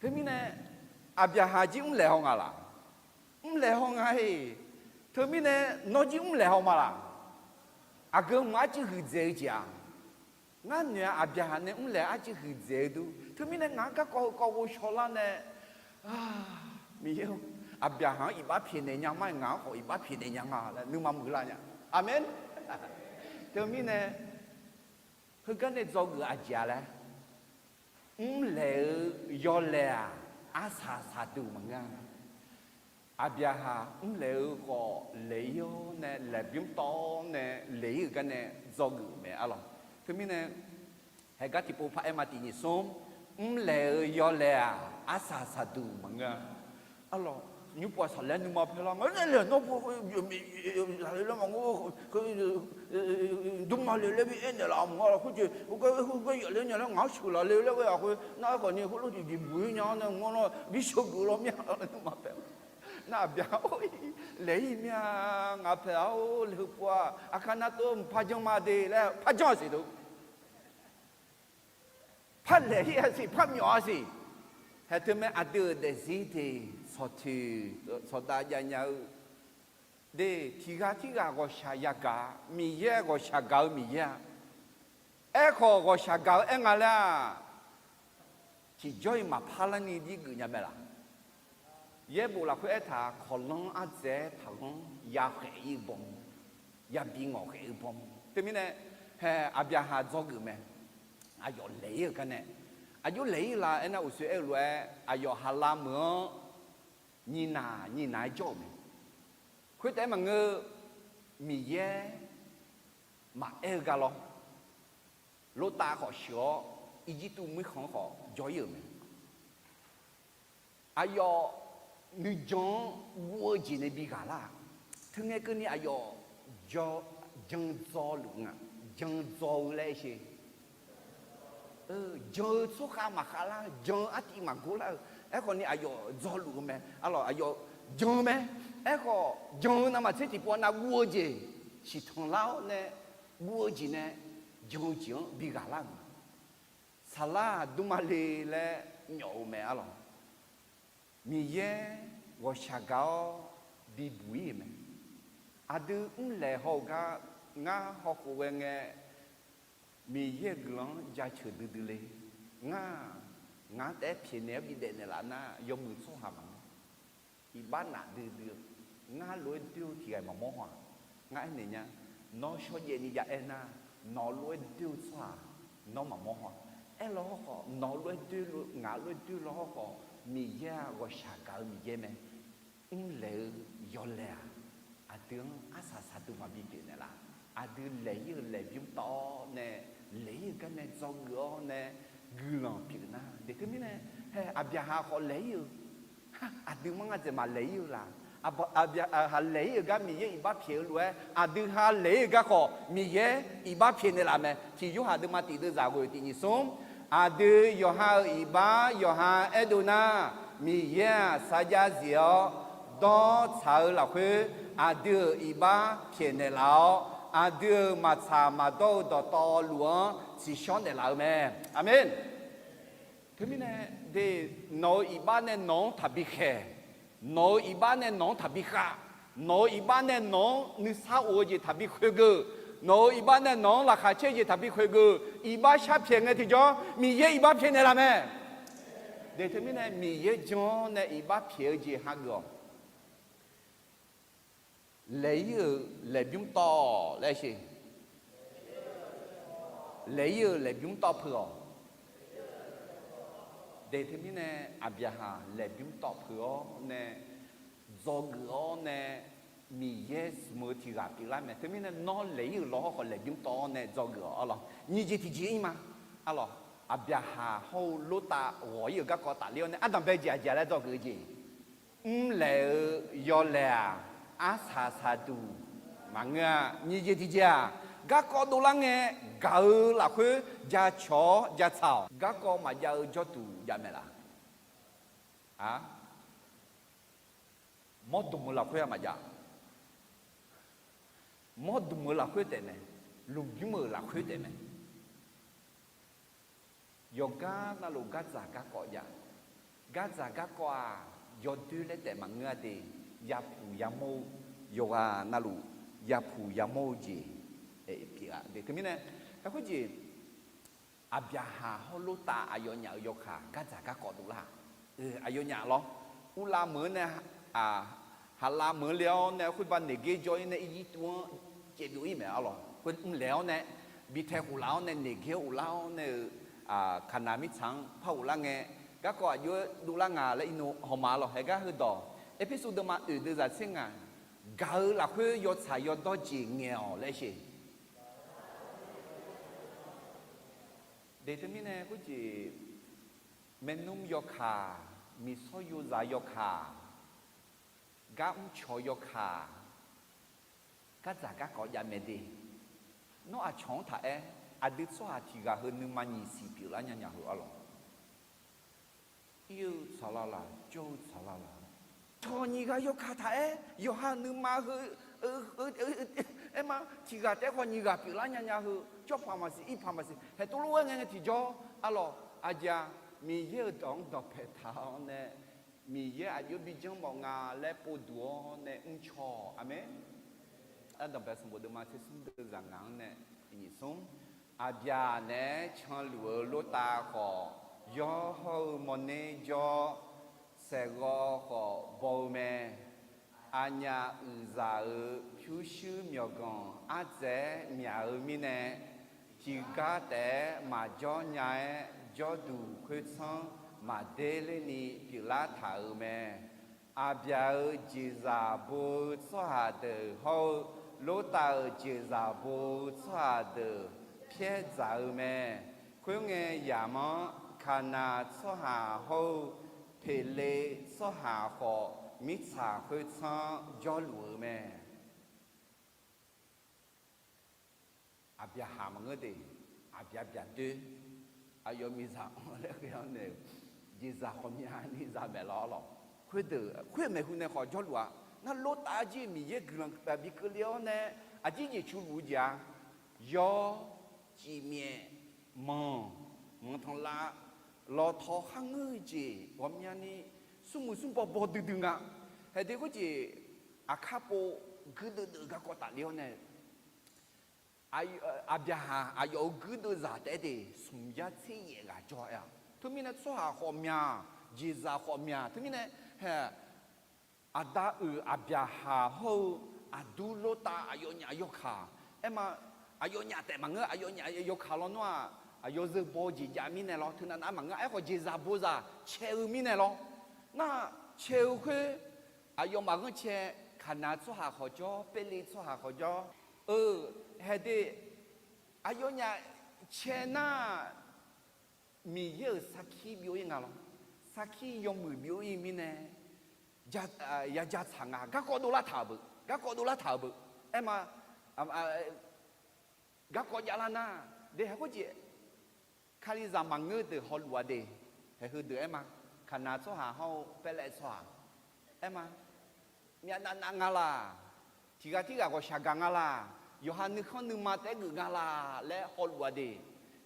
Teumirnae, Aqbyaqhaq jir mrlaeq haw nga laq? Mrlaeq haw nga-iq. Teumirnae, nawr jir mrlaeq haw ma laq? Aqgeu mq arcuiv huiqdzaeq-eu jeq-aq, ngar noeq-a Aqbyaqhaq nae mrlaeq arcuiv huiqdzaeq-eu dur. Teumirnae ngaq-anr garkawv heu kawv ghovshaw lar nae, Miqyaer-or, Aqbyaqhaq-anr iqbax pyaeqnaeq nya ma-aer ngaq-anr khawf iqbax pyaeqnaeq nya nga laer nuima muiqlar nya. Aqmeq. Teumirnae, heugar nae dzawgeuf-eu aqjeq-a laer, mrlaeq-eu yawlaeq-aq, arsaq saqduq maqngeur-a. Aqbyaqhaq mrlaeq-eu khawf laeq-ir-awr nae laeqbymr tawv-awr nae laeq-ir-euq gar nae dzawgeuf-euq mae arlawq. Teumirnae, haegar tiqpov paraer ma tiq nyiq smr. Mrlaeq-eu yawlaeq-aq, arsaq saqduq maqngeur-a. Arlawq, nymrpov-aq saqlaer nuima paerlar nga, nae laeq nawr pov, zaqle laer maqngeur, durma le laer bi aernaeq laf mq nga laf khoerjeq, heugar heugar yaf ler nya laer ngaq-anr sheuqlaf le laer ghae-aq khoer nar, aerkhawf ni heulof tiqjeq buq-ir nya-anr nae mq-anr nar bi sheuqgeuf law mir-a laer nuima paer. Nar aqbyaq-or, laeq-ir mir-a, ngaq paeq-a-or, laeq heu pov-aq, aqkar nar tov mq par janr ma de laer par janr-a siq deuq. Par laeq-ir-a siq, par myawf-a siq. Haeq teumae aqdui-euq daefzir teq sawqtoeq sawqdav jav nya-eu de, tiq ghaq tirghaq ghawqshaq yagaq, Miqyaer ghawqshaq gaq-eu Miqyaer-a. Aerkhawf ghawqshaq gaq-eu aer nga laer-aq, tiqjawr-iq maqpar larni jir geuf nya mae laq? Yaerbof lafkhoer aertaq, kawqlanr ardzaeq-aer taqlanr, ya khaef-ir-eu baw, yabi ngawq khaef-eu baw. Teumirnae, hae, aqbyaqhaq dzawgeuf mae. Aqyawf laeq-ir-eu gar nae, aqjox laeq-ir la aernar, uqshoe aer-eu lof-aer aqyawf haqlav meuq-anr nyiq naq nyiq naq-aer jawr-euq mae. Khoertaef-aer maqngeur, Miqyaer maqaer-eu gar lawr. Lortav khawf sheuq-awr, Irjirtuv muirkhanq-anr khawf jawr-ir-euq mae. Aqyawf nuijan-anr guv-eu jeq nae bi ghaq lar-aq, teungae keuvni aqyawf jan dzawluf nga, jan dzaw-eu laer aer sher. Jan-eu tsawrkhav maqkhav lar-eu, jan-eu artiv maqgor lar-eu, aerkhawf ni aqyawf dzawluf-eu mae. Arlawq, aqyawf jan-eu mae. Aerkhawf jan-eu navmaqtser tiqpov nav guv-eu jeq siqtanq lar-awr nae, guv-eu jeq nae jan-eu jeq-anr bi ghaq lar-euq ma. Saqlar-aq dmrma le laer myawf-eu mae. Arlawq, Miqyaer ghawqshaq gaq-awr bibuq-ir-euq mae. Aqdui mrlaeq haw-eu gar ngar hawkhof ghae ngae, Miqyaer-euq guiqlanq-anr jaceuq duidui le. Ngar, ngaq-anr taef-aer pyaeqnaeq-awr bidaef naeqlaf nar, yawmuiq tsawrhaq maqngeur. Iqbax naf duidui-eu, ngar lof-aer doer-eu tiq ghaq maqmawr haw-aq. Ngar aernaeq nya, nawr shawrjaev ni jav aer nar, nawq lof-aer doer-eu tsawrhaq nawr maqmawr haw-aq. Aerlaw hawrkhawf, nawq lof-aer doer, ngaq lof-aer doer law hawrkhawf, Miqyaer-aq ghawqshaq gaq-eu Miqyaer mae. Mrlaeq-eu yawlaeq-aq, aqdui-anr arsaq saqduq maqbi pyeufnaeq laf. Aqdui laeq-ir-eu laeqbymr tawv-awr nae, laeq-ir-eu gar nae dzawgeuf-awr nae, guiqlanq pyeufnar. Deuq teumirnae, hae, Aqbyaqhaq khawf laeq-ir-eu, aqdui manr nga dzaeq maqlaeq-ir-eu laf? Aqbyaqhaq laeq-ir-eu gar Miqyaer iqbax pyaeq-eu lof-aer, aqdui ha laeq-ir-eu gar khawf Miqyaer iqbax pyaeqnaeq laf mae. Tiq Yorhaq deuvma tiq deuvzaq ghoeq tiq nyiq smr, aqdui yawqha-euq iqbax yawqha aerdov nar, Miqyaer-aq sarjax zif-awr dawr tsaq-eu lafkhoer, aqdui-euq iqbax pyaeqnaeq laf-awr, aqdui-euq maqtsaq maqdawr-eu dawqtawvluf-anr tsiqshawr naeqlaf-eu mae. Aqmeq. Teumirnae, de, nawq-euq iqbax nae nawq-anr taqbi khaeq, nawq-euq iqbax nae nawq-anr taqbi khav, nawq-euq iqbax nae nawq-anr nuisar of-eu jeq taqbi khoeqgeuf, nawq-euq iqbax nae nawq-anr laqkhaq caer-eu jeq taqbi khoeqgeuf, iqbax sharpyaeq ngae tiqjawr Miqyaer iqbax pyaeqnaeq laf mae. De teumirnae Miqyaer jan-awr nae iqbax pyaeq-eu jeq hageuf-awq. Laeq-ir-euq laeqbymr tawv laer sher. Laeq-ir-euq laeqbymr tawv peuq-awq. De teumirnae Aqbyaqhaq laeqbymr tawv peuq-awr nae, dzawgeuf-awr nae, Miqyaer smq-eu tiq ghaq pyeuflar mae. Teumirnae nawr laeq-ir-euq law hawrkhawf laeqbymr tawv-awr nae dzawgeuf-awq. Arlawq, nyiq jeq tiqjeq-ir ma. Arlawq, Aqbyaqhaq hawr-eu Lortav ghawq-ir-euq garkawv tafler-awr nae ardanqbae jeq aqjeq laer dzawgeuf-eu jeq. Mrlaeq-eu yawlaeq-aq, arsaq saqduq maqngeur-a. Nyiq jeq tiqjeq-aq, garkawv dovlar ngae gaq-eu lafkhoer jacawq-awr jatsaq-awq. Garkawv maqjav-eu jawrduq jav mae laf? A, mawrdmq-eu lafkhoer-aq maqjav. Mawrdmq-eu lafkhoer taef mae. Lmqbymr-euq lafkhoer taef mae. Yawqgar navluf gardzaq garkawv jav. Gardzaq garkawv-aq, yawdoer laer taef maqngeur-a de. Yapuq yamawr-eu, yawqghaq navluf yapuq yamawr-eu jeq pyeuf-a de. Teumirnae, kakhoer jeq, Aqbyaqhaq hawr Lortav aqyawfnyaf-euq yawkaq gardzaq garkawv dovlar-a. Aqyawfnyaf lawr, uvlav meuq-anr nae, haqlav meuq-anr le-awr nae khoerba Neqgaer jawr-ir nae Irjirtuv-anr caevbyov-ir mae. Arlawq, khoer mrlaeq-awr nae, bi tae khof laf-awr nae Neqgaer uvlar-awr nae-euq, Kaqnaq mirtsaq-anr par ghoflar ngae, garkawv aqjox-aer dovlar nga laer irnu hawma. Arlawq, haegar heudawq Erpersu deuvma oeq deuvzaq tser ngaq, gaq-eu lafkhoer yawtsaq yawdawr jeq ngaeq-awq laer sher. De teumirnae khoerjeq, maernmr yawkaq, miqsawr yozaq yawkaq, gar mrcawq yawkaq, gardzaq garkawv jav mae de. Nawr aqcawq-anr taq aer, aqdui tsawrhaq tiq ghaq heu nuima nyiq siq pyeuflar nya nya heu arlawq. Ir-eu tsaqlar laq, jawr-eu tsaqlar laq. Cawq nyiq ghaq yawkaq taq aer, yawqha nuima heu, aer ma, tiq ghaq taef-aer khawf nyiq ghaq pyeuflar nya nya heu, jawr paq maqsiq, ir paq maqsiq, haeq tov lof-aer ngae ngae tiqjawr arlawq. Aqjeq-aq, Miqyaer-euq dawq-anr dawqpae taq-awr nae, Miqyaer aqjox bi janr mawf nga laer povduq-awr nae mrcaw-awq. Aqmeq. Ardanqbae sanqbof deuvma tser smr deuv zaq ngaq-anr nae nyiq smr. Aqbyaq naeq-aer canluf-eu Lortav khawf, yawr hawr-eu mawrner jawr, saeqghawv khawf baw-eu mae. Aqnyaf uiqzaq-euq pyurshuir myawqganq ardzaeq-aer myaq-eu mirnae, tiqgar taef-aer maqjawr nya-aer jawrduq khoertsanr maqder lerni pyeuflar taq-euq mae. Aqbyaq-euq jeqzaq bo-eu tsawrhaq deuq hawr-eu, Lortav-euq jeqzaq bo-eu tsawrhaq deuq pyaer dzaq-eu mae. Khoerngae yamq-anr Kaqnaq tsawrhaq hawr-eu, Peqle tsawrhaq khawf mirtsaq khoertsanr jawrluf-eu mae. Aqbyaqhaq maqngeur de, aqbyaq byaqdoer, aqyawf miqzaq anr laer ghae-awr nae-euq jeqzaq khawf myani zaq maeq lawr lawq. Khoerdeuq khoer maeqhu nae khawf jawrluf-a. Nar Lortav jir Miqyaer guiqlanq bi keuvle-awr nae, aqjir jeqcu luf-eu jeq-a. Yawr, cifmyaef, manq, manqtanqlav, lawtaw kharngeur-eu jeq ghawqmyani smrmuiq smrbaw baw duidui nga. Haeqdui khoerjeq aqkar pov guirdeuv deuv garkawv tafle-awr nae, aqbyaqhaq aqyawf-euq guirdeuv zaq taef-aer de smq yar tser yaef ghaq jawr-a. Teumirnae tsawrhaq khawf myaq, jeqzaq khawf myaq. Teumirnae hae, aqda uiq Aqbyaqhaq hawr-eu aqdur Lortav aqyawfnyaf yawkaq. Aer ma, aqyawfnyaf taef maqngeur, aqyawfnyaf yawkaq lawnmr-aq, aqyawf zeu baw-eu jeq jav mirnae lawr, teunav nav maqngeur. Aerkhawf jeqzaq bozaq cae-eu mirnae lawr. Nar cae-eu khoer, aqyawf maqghanr cae, Kaqnaq tsawrhaq khawf jawr, Perle tsawrhaq khawf jawr. Eu, haeqdui, aqyawfnyaf cae nar, Miqyaer-euq sarkir byov-ir nga lawr. Sarkir yawmuiq byov-ir mirnae, yaja tsaq nga. Garkawv dovlar taq-euq beu, garkawv dovlar taq-euq beu. Aer ma, garkawv javlar nar, de haeq khoerjeq, Kalizaq maqngeur deuq hawluf-a de, haeq heudeuq aer ma, Kaqnaq tsawrhaq hawr-eu Perle tsawrhaq, aer ma, myavnav nav nga laq, tiq ghaq tirghaq ghawqshaq gaq nga laq, yawqha nuikhanr nuima taef-aer geuf nga laq laer hawluf-a de.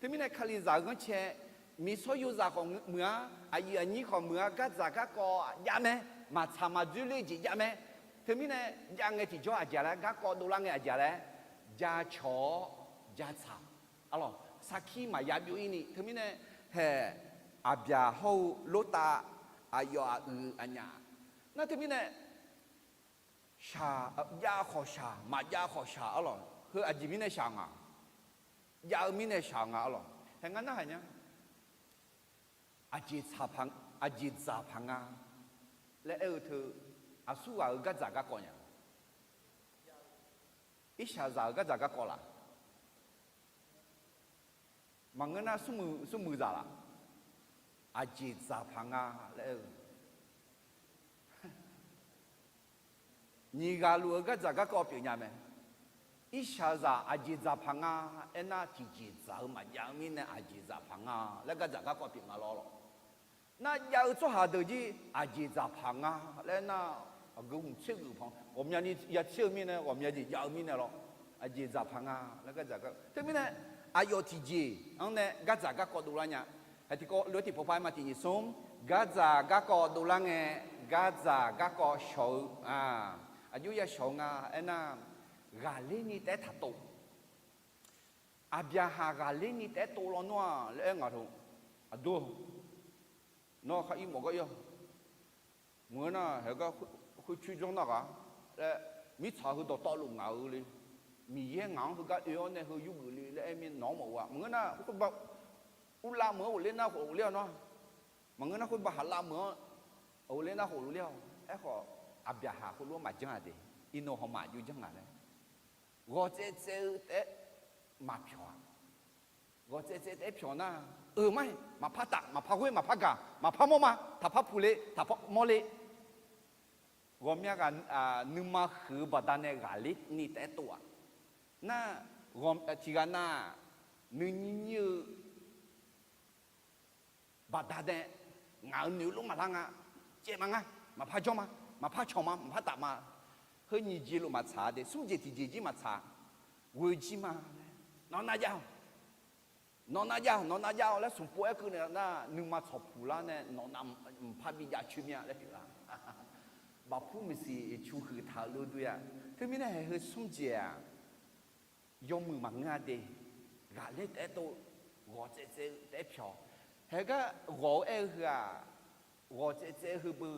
Teumirnae Kalizaq-euq ghanrcae, miqsawr yozaq khawf muiq-a, aqyuif aqnyir khawf muiq-a, gardzaq garkawv jav mae, maqtsaq maqdzoer ler-eu jeq jav mae. Teumirnae jav ngae tiqjawr aqjeq laer, garkawv dovlar ngae aqjeq laer, jacawq-awr jatsaq. Arlawq, sarkir maqya byov-ir ni. Teumirnae haeq, Aqbyaq hawr-eu Lortav, aqyawf aqyuif aqnyaf. Nar teumirnae shaq, jav khawf shaq, maqjav khawf shaq arlawq. Heu aqjeq mirnae shaq nga, jav-eu mirnae shaq nga arlawq. Haeq ngar narhaq nya. Aqjeq dzaq paq nga laer aer-eu teu, aqsurghaq-euq gardzaq garkawv nya. Irshaqzaq-euq gardzaq garkawv laq. Maqngeur nar smrmuiq zaq laq. Aqjeq dzaq paq nga laer aer-eu nyiq ghaq luf-eu gardzaq garkawv pyeuf nya mae. Irshaqzaq aqjeq dzaq paq nga. Aernar tiqjeq dzaq-eu maqjav-eu mirnae aqjeq dzaq paq nga laer gardzaq garkawv pyeuf nga lawr lawq. Nar jav-eu tsawrhaq deuq jir aqjeq dzaq paq nga laer nar, aqgeu hmq tser geuf pan ghawqmyani ya tser-eu mirnae, ghawqmya jeq jav-eu mirnae lawr. Aqjeq dzaq paq nga laer gardzaq gar, teumirnae aqyawf tiqjeq-anr nae gardzaq garkawv dovlar nya. Haeq tiqkawv lof-aer tiqpawf par-aer ma tiq nyiq smr, gardzaq garkawv dovlar ngae, gardzaq garkawv shawq-eu, aqjox ya shawq-eu nga aernar, ghaqler ni taef-aer taqtov. Aqbyaqhaq ghaqler ni taef-aer tov lawnmr-aq laer aer ngaq taq. Aqdur, nawr khar ir mawf gar ir-awq. Maqngeur nar haeq gar khoercoer janr nar ghaq laer, mirtsaq heu dawqtawvluf ngaq-eu le. Miqyaer ngaq-anr heugar oe-awr nae heu yurgeuf le laer aer mir nawq-anr mawf-eu-aq. Maqngeur nar khoerbav urlav meuq-anr ghofler nar khof ghofler-awq nawr. Maqngeur nar khoerbav haqlav meuq-anr ghofler nar khof ghofler-awq. Aerkhawf, Aqbyaqhaq khoerlof-aer maqjanr-a de. Iqnan hawmaf aqjox janr nga laer, ghawqtsaev tsaev-eu taef-aer maqpyawq-a. ghawq tsaev tsaev taef-aer pyawq nar, euq mar-iq maqpar taf, maqpar ghoer, maqpar gaq, maqpar mawr ma, taqpar puq le, taqpar mawr le. Ghawqmya ghaq nuima huiq-eu baqdanae ghaqler ni taef-aer tov-aq. Nar, tiqghaq nav-aq, nuinyir nyir-eu baqdanae, ngaq-euq noeq lof maqlar nga, caev maqnga, maqpar jawr ma, maqpar cawq ma, maqpar taf ma. Heu nyiq jeq luf maqtsaq-a de, smr jeq tiqjeq jir maqtsaq. Ghoe jir ma laer, nawq nav jav-awq, nawq nav jav-awq, nawq nav jav-awq laer smq pov-aer keuv naeq nar, nuima tsawqpuq lar nae nawq nav mqpar bi jav coer mir-a laer pyeuflar. Bafpur maqsiq cu huiq taq-eu lof dur-a. Teumirnae haeq heu smr jeq-aq, yawmuiq maqngeur-a de. Ghaqler taef-aer tov, ghawq tsaev tsaev-eu taef-aer pyawq. Haeq gar ghawq-eu aer-eu heu-aq, ghawq tsaev tsaev-eu heu beu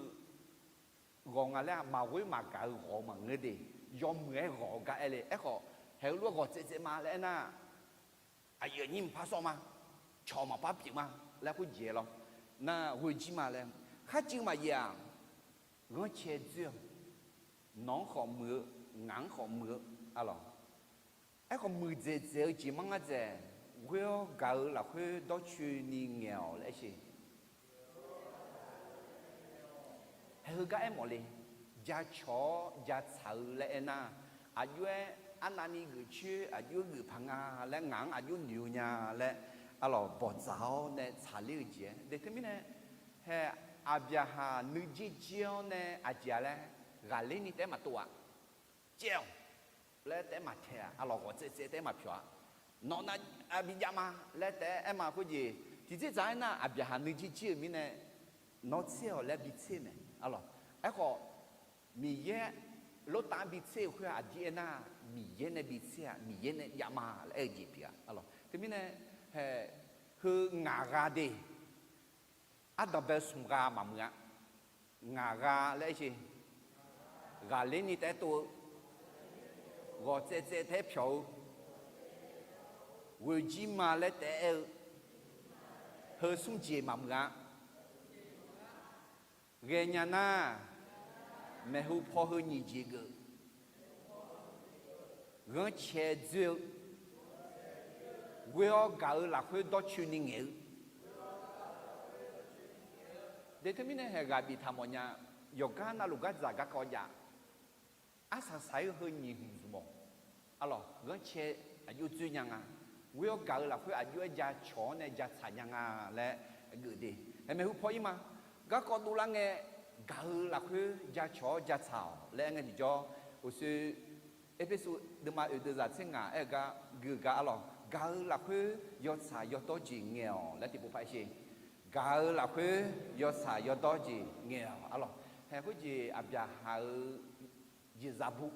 ghawq nga laer-aq, maqghoer maqgaq-eu ghawq maqngeur de. Yawmuiq-aer ghawq-eu gar aer le. Aerkhawf haeq heulof-aer ghawq tsaev tsaev ma laer aernar, aqyuif aqnyir maqpar sawr ma, cawq maqpar pyeuf ma laer khoerjeq-aer lawr. Nar ghoe jir ma laer, kharcuiv maqyaef-aq, ghanrcae dzoer-awq. Nawq-anr khawf muiq-eu, ngaq-anr khawf muiq-eu, arlawq. Aerkhawf muiqdzaeq dzaeq-eu jeq manr ngar dzaeq, ghoer-awr gaq-eu lafkhoer dawrcoeni ngaeq-awq laer aer sher. Haeq heugar aermawf le. Jacawq-awr jatsaq-eu laer aernar, aqjox-aer arnavni geuf coer, aqjox-aer geuf paq nga laer, ngaq-anr aqjox noeq-eu nya laer, arlawq, bawqdzaq-awr nae tsaqler-eu jeq-aer de. Teumirnae haeq Aqbyaqhaq nuijer jir-awr nae aqjeq-a laer ghaqler ni taef-aer maqtov-aq. Caev-awq laer taef-aer maqtaeq-a, arlawq, ghawq tsaev tsaev taef-aer maqpyawq-a. Nawq nav bi jav ma laer taef-aer aer ma khoerjeq, tiqdzerdzaq aernar, Aqbyaqhaq nuijer jir-euq mirnae, nawr tser-awq laer bi tser mae, arlawq. Aerkhawf, Miqyaer Lortav-anr bi tser-euq khoer-aq, aqdir aernar, Miqyaer nae bi tser-a, Miqyaer nae jav ma laer aer-eu jeq pyeuf-a, arlawq. Teumirnae, haeq, heu ngaq gha de. Ardanqbae smq gha maqmuiq-a. Ngaq gha laer aer sher. Ghaqler ni taef-aer tov-eu, ghawq tsaev tsaev taef-aer pyawq-eu, ghoe jir ma laer taef-aer aer-eu, heu smr jeq maqmuiq-a. Ghaenya nar, maeqhu paw heu nyiq jeq geuf, ghanrcae dzoer-eu, ghoer-awr gaq-eu lafkhoer dawrcoeni ngaeq-eu. De teumirnae haeq ghaq biftaq mawfnya, yawqgar navluf gardzaq garkawv jav, arsaq saq-ir heu nyiq hmq zmq-awq. Arlawq, ghanrcae aqjox dzoer nya nga. Ghoer-awr gaq-eu lafkhoer aqjox-aer jacawq-awr nae jatsaq nya nga laer geuf de. Haeq maeqhu paw-ir ma. Garkawv dovlar ngae, gaq-eu lafkhoer jacawq-awr jatsaq-awq laer aer ngae tiqjawr, uqshoe Erpersu deuvma oeq deuvzaq tser ngaq aer-eu gar gui-eu gar, arlawq, gaq-eu lafkhoer yawtsaq yawdawr jeq ngaeq-awq laer tiqpov par aer sher. Gaq-eu lafkhoer yawtsaq yawdawr jeq ngaeq-awq, arlawq. Haeq khoerjeq Aqbyaqhaq-euq jeqzaq bu,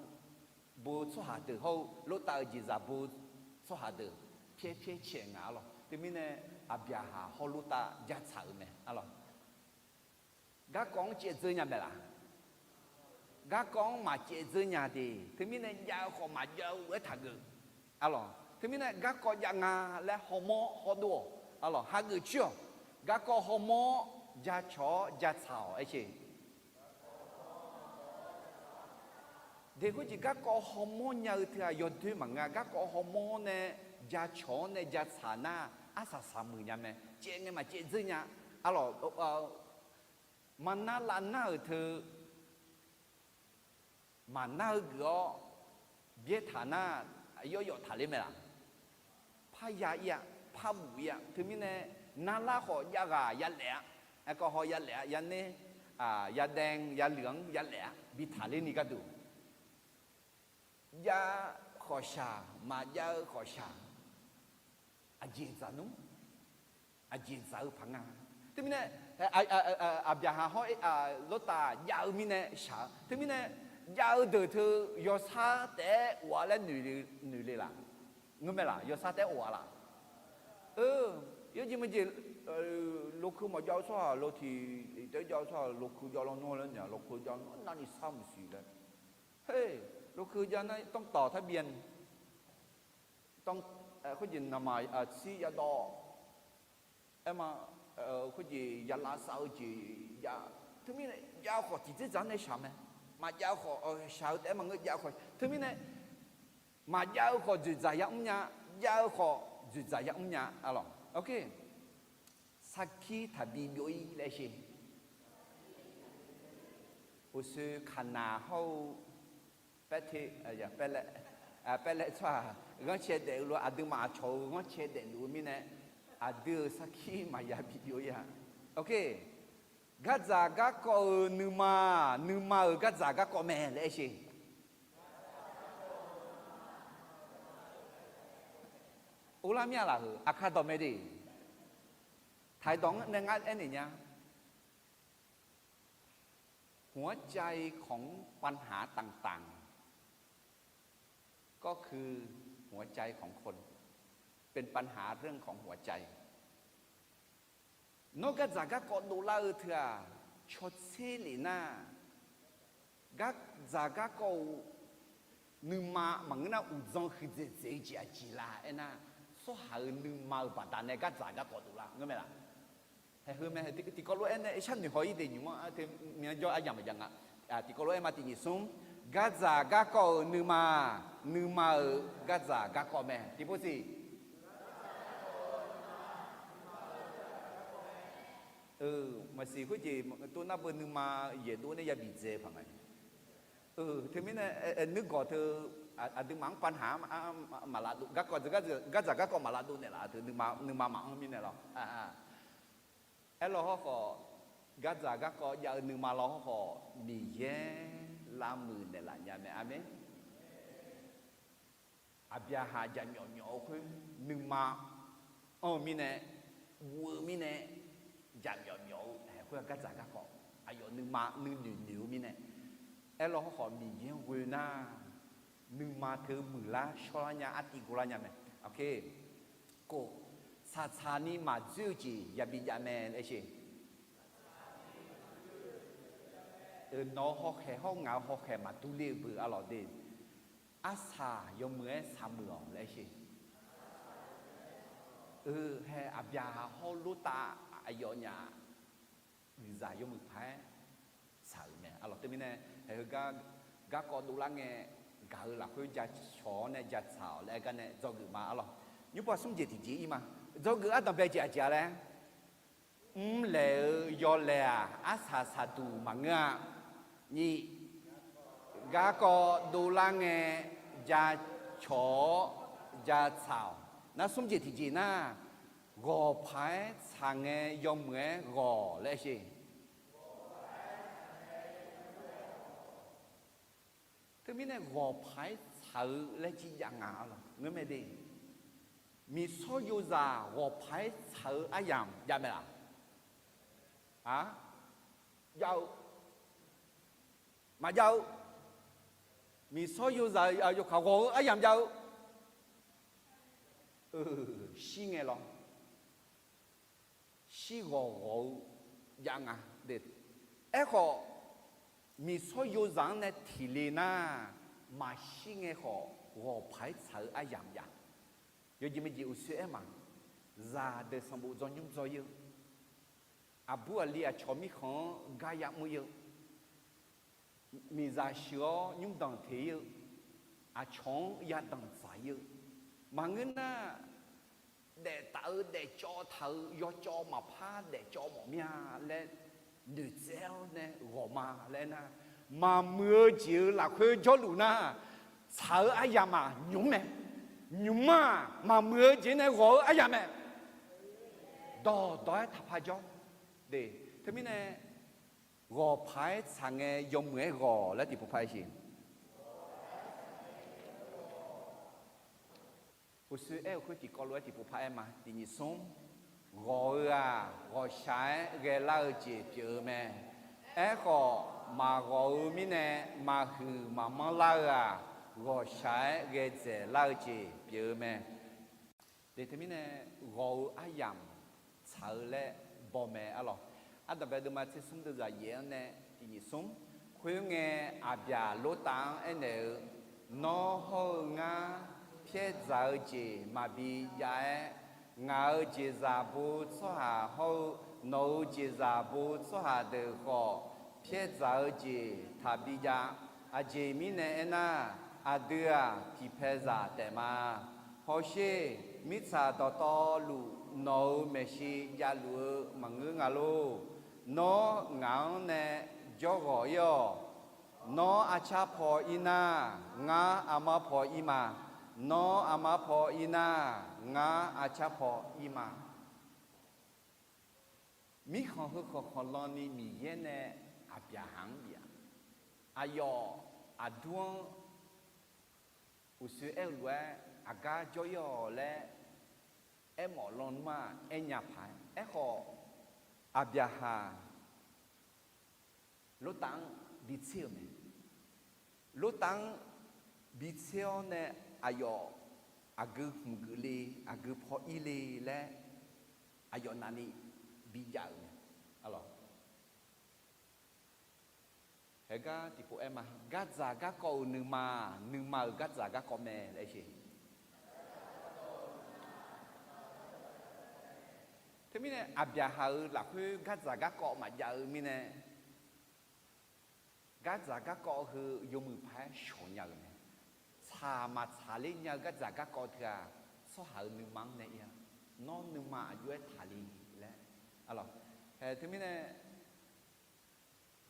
bu tsawrhaq deuq hawr-eu Lortav-euq jeqzaq bu tsawrhaq deuq pyaer pyaer caeq ngaq, arlawq. Teumirnae Aqbyaqhaq hawr Lortav jatsaq-euq mae, arlawq. Garkawv-anr caev dzeur nya mae laf? Garkawv-anr maqcaev dzeur nya de. Teumirnae jav-eu khawf maqjav-eu lof-aer taqgeuf, arlawq. Teumirnae garkawv jav nga laer hawmawr hawdov-awq, arlawq, hageuf coer-awq. Garkawv hawmawr-awr jacawq-awr jatsaq-awq aer sher. De khoerjeq garkawv hawmawr nya-eu teu-aq yawdoer maqngeur-a. Garkawv hawmawr-awr nae jacawq-awr nae jatsaq nar, arsaq saq muiq nya mae. Caev ngae maqcaev dzeur nya, arlawq. Maqnar lavnar-euq teu, maqnar-eu geuf-awr byaertaq nar, aqyawf yawf taqler mae laf? Parya ir-a, parbuq ir-a. Teumirnae narlar khawf jav ghaq yalaef-a. Aerkawv haw yalaef-a, yaner, yadae, yaleuq-anr yalaef-a, bi taqler ni gharduq. Jav khawf shaq, maqjav-eu khawf shaq. Aqjeq dzaq nmr, aqjeq dzaq-eu paq nga. Teumirnae Aqbyaqhaq hawr Lortav jav-eu mirnae shaq-eu. Teumirnae jav-eu deuq teu yawsar taef-aer of-a laer noeq le laf? Ngeur mae laf? Yawsar taef-aer of-a laf? Yawjeq maqjeq, lokeu maqjav-eu tsawrhaq, lawtiq taef-aer jav-eu tsawrhaq, lokeu jav lawnmr laer nya, lokeu jav navni sar maqsiq laer. He, lokeu jav nar tanrtawq tarbyan, khoerjeq naqmaq aqtsir yadawv, aerma, khoerjeq yalav sav-eu jeq jav. Teumirnae jav-eu khawf tiqdzerdzaq-anr nae shaq mae. Maqjav-eu khawf shaq-eu taef-aer maqngeur, jav-eu khawf. Teumirnae maqjav-eu khawf dzoeqdzaq yamr nya, jav-eu khawf dzoeqdzaq yamr nya-a lawq. Sarkir taqbi byov-ir laer sher. Uqshoe Kaqnaq hawr-eu Paertae, Paerlae, Paerlae tsawrhaq ghanrcae daef-eu lof, aqduimaf aqcawq-euq ghanrcae daefluf-eu mirnae, aqdui-euq sarkir maqya bi byov-ir-a. Gardzaq garkawv-euq nuima, nuima-euq gardzaq garkawv mae laer aer sher. Uvlar mir-a lafheuq aqkar dawq mae de. ไทย dawq-anr nae ngar aernaeq nya. หัวใจของปัญหาต่างๆ ก็คือหัวใจของคน เป็นปัญหาเรื่องของหัวใจ Nawr gardzaq garkawv dovlar-eu teu-aq, cawtser lef nar, gardzaq garkawv-euq nuima maqngeur nar, uqdzan huiqdzaeq dzaeq-eu jeq aqjeq la aernar, tsawrhaq-euq nuima-euq baqdanae gardzaq garkawv dovlar ngeur mae laf. Haeq heu mae, tiqkawv lof-aer nae sharnoeq haw-ir de nymq-anr teu myanr jawr aryamq maqjav nga. Tiqkawv lof-aer ma tiq nyiq smr, gardzaq garkawv-euq nuima, nuima-euq gardzaq garkawv mae tiqpov siq. Maqsiq khoerjeq tov nar beu nuima yaeqdov nae ya bidzae paq nga. Teumirnae nuigawq teu aqduimaf-anr pavnaq-anr maqlavdov, garkawv gardzaq garkawv maqlavdov naeqlaf teu nuima maqanr mirnae lawr. Aerlawr hawrkhawf, gardzaq garkawv jav-eu nuima lawr hawrkhawf, Miqyaer lavmuiq naeqlaf nya mae. Aqmeq. Aqbyaqhaq jaqmyawf myawf-eu khoer, nuima anr-eu mirnae, guv-eu mirnae, jaqmyawf myawf-eu haeq khoer-aq gardzaq garkawv, aqyawf nuima nuinoeq noeq-eu mirnae. Aerlawr hawrkhawf Miqyaer-anr ghoe nar, nuima teu muiqlar shawrlar nya, artiv ghovlar nya mae. Kov, tsaqtsaq ni maqdzoer-eu jeq yabi jav mae laer sher. Nawq-eu hawkhaeq hawr ngaq-eu hawkhaeq maqdur ler-eu beu arlawq de. Arsaq yawmuiq-aer shaqmuiq-awq laer sher. Hae aqbyaqhaq hawr lortav aqyawfnyaf uiqzaq yawmuiq paq-aer tsaq-euq mae arlawq. Teumirnae haeq heugar garkawv dovlar ngae, gaq-eu lafkhoer jacawq-awr nae jatsaq-awq laer aer gar nae dzawgeuf ma arlawq. Nymrpov smr jeq tiqjeq ir ma. Dzawgeuf ardanqbae jeq aqjeq-a laer, mrlaeq-eu yawlaeq-aq arsaq saqduq maqngeur-a. Nyiq, garkawv dovlar ngae jacawq-awr jatsaq-awq. Nar smr jeq tiqjeq nar, ghawq paq-aer tsaq ngae yawmuiq-aer ghawq laer sher. Teumirnae ghawq paq-aer tsaq-eu laer jir jav nga arlawq ngeur mae de. Miqsawr yozaq ghawq paq-aer tsaq-eu aryamq jav mae laf? A, jav-eu, maqjav-eu. Miqsawr yozaq yawkaq ghawq-eu aryamq jav-eu. Shir ngae lawr. Shir ghawq ghawq-eu jav nga de. Aerkhawf, miqsawr yozaq-anr nae tiq le nar, maqshir ngae khawf ghawq paq-aer tsaq-eu aryamq jav. Yawjeq maeqjeq uqshoe aer ma. Zaqdeuq sanqbof dzaw nymr dzaw-ir-eu, aqbur aqli aqcawq mirkhanq-anr gar yamr-ir-eu, miqzaq shuif-awr nymrdanq teq-ir-eu, aqcawq-anr yadanq dzaq-ir-eu, maqngeur nar, daeftaf-eu daefcawv taq-eu yawcawv maqpar daefcawv mawf mir-a laer noeqtsaev-awr nae ghawq ma laer aernar, maqmuiq-eu jeq-euq lafkhoer jawrluf nar, tsaq-eu aryamq-aq nymq mae. Nymq-aq maqmuiq-eu jeq nae ghawq-eu aryamq mae. Dawqdawq-aer taqpar jawr de. Teumirnae ghawq paq-aer tsaq ngae yawmuiq-aer ghawq laer tiqpov paq-aer siq. Uqshoe aer-eu khoer tiqkawv lof-aer tiqpov paq-aer ma. Tiq nyiq smr, ghawq-eu-aq ghawqshaq-aer ghaelar-eu jeq pyeuf-eu mae. Aerkhawf, maqghawq-eu mirnae maqhuiq maqmanr lar-eu-aq, ghawqshaq-aer ghaedzaeq lar-eu jeq pyeuf-eu mae. Teumirnae ghawq-eu aryamq tsaq-eu laer baw mae arlawq. Ardanqbae deuvma tser smr deuvzaq yaef-anr nae tiq nyiq smr. Khoerngae, aqbyaq Lortav-anr aernaeq-eu, Nawr hawr-eu ngar pyaer dzaq-eu jeq maqbi jav-aer, ngaq-euq jeqzaq bo tsawrhaq hawr-eu nawq-euq jeqzaq bo tsawrhaq deuq khawf pyaer dzaq-eu jeq taqbi jav. Aqjeq mirnae aernar, aqdui-aq tiqpaeq zaq taef ma. Hawsher, Mirtsaq dawqtawvluf nawq-euq maeqshi javluf-eu maqngeur nga lor. Nawr ngaq-anr nae jawrghawq ir-awq. Nawr arcar paw ir nar, ngar armar paw ir ma. Nawr armar paw ir nar, ngar arcar paw ir ma. Mirkhanq heu khanqkhanq lan ni Miqyaer nae Aqbyaqhaq-anr bif-a. Aqyawf aqdur-anr uqshoe aer-eu lof-aer aqgar jawr ir-awq laer aermawf lan nmr-aq, aernya paq-aer. Aerkhawf, Aqbyaqhaq Lortav-anr bitser-euq mae. Lortav-anr bitser-awr nae aqyawf aqgeu hmq geuf le, aqgeu paw ir le laer aqyawf navni bijav-euq mae. Arlawq, haegar tiqpov aer ma, gardzaq garkawv-euq nuima, nuima-euq gardzaq garkawv mae laer sher. Teumirnae Aqbyaqhaq-euq lafkhoer gardzaq garkawv maqjav-eu mirnae, gardzaq garkawv heu yawmuiq paq-aer shawq nya-euq mae. Tsaq maqtsaq ler nya-eu gardzaq garkawv teu-aq, tsawrhaq-euq nuima-anr nae ir-a. Nawr nuima aqjox-aer taqle laer. Arlawq, hae teumirnae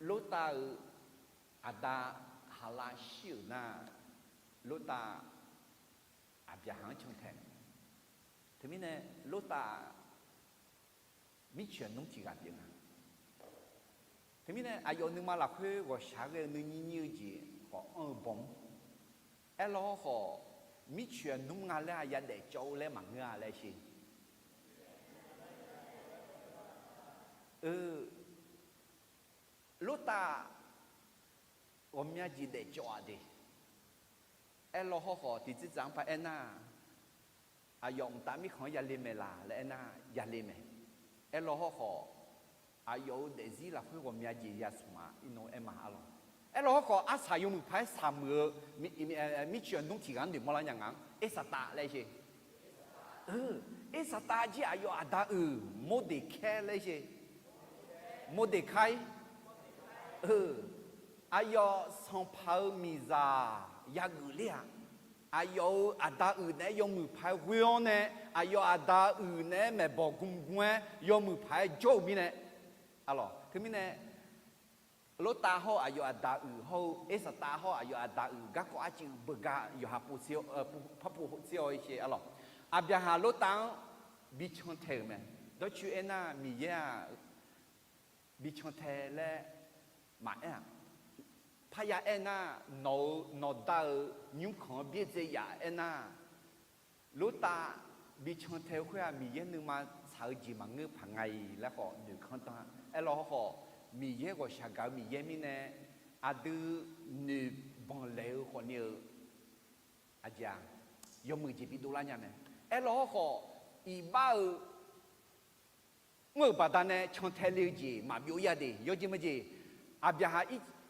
Lortav-euq aqda Haqlav shir-euq nar, Lortav Aqbyaqhaq-anr cantae. Teumirnae Lortav mircoeq nmr tiq ghaq pyeuf nga. Teumirnae aqyawf nuima lafkhoer ghawqshaq ghae-eu nuinyir nyir-eu jeq khawf anr-eu bawm-anr. Aerlaw hawrkhawf, mircoeq nmr nga laer-aq yadaef cawv-eu laer maqngeur-a laer sher. Eu, Lortav ghawqmya jeq daefcawv-aq de. Aerlaw hawrkhawf, tiqtsir tsaf-anr par aernar, aqyawf mqtav mirkhanq-anr yale maeq laq laer aernar, yale mae. Aerlaw hawrkhawf, aqyawf-euq daefzir lafkhoer ghawqmya jeq yasmq-a, irnov aer ma arlawq. Aerlaw hawrkhawf, arsaq yawmuiq paq-aer saqmuiq-eu mircoeq nmr tiq ghaq-anr noeqmawr lar nya ngaq-anr, Ersaqtav laer sher. Eu, Ersaqtav jir aqyawf aqda uiq Mordeqkaer laer sher. Mordeqkaer. Eu, aqyawf sanqpaq-euq miqzaq yageuf ler-aq, aqyawf-euq aqda uiq naeq-aer yawmuiq paq-aer ghoe-awr nae, aqyawf aqda uiq naeq-aer maeqbawq gmgm-aer yawmuiq paq-aer jawr-euq mirnae, arlawq, teumirnae Lortav hawr-eu aqyawf aqda uiq hawr-eu, Ersaqtav hawr-eu aqyawf aqda uiq garkawv arciv beugar yawqha pov, par pov tser-awr sher arlawq. Aqbyaqhaq Lortav-anr bican tae-euq mae. Dawrcoer aernar, Miqyaer-aq bican tae laer maqaer-aq, parya aernar, nawq-euq nawqda-euq nymrkhanq-anr byaerdzae yaf aernar, Lortav bican tae-eu khoer-aq, Miqyaer nuima tsaq-eu jeq maqngeur paq nga-iq laer khawf noeqkanr dan. Aerlaw hawrkhawf, Miqyaer ghawqshaq gaq-eu Miqyaer mirnae, aqdui noeqbanq laeq-eu khawfni-eu aqjeq-aq, yawmuiq jeq bidov lar nya mae. Aerlaw hawrkhawf, iqbax-euq mr-euq baqdanae cantae le-eu jeq maqbyov ir-a de. Yawjeq majeq, Aqbyaqhaq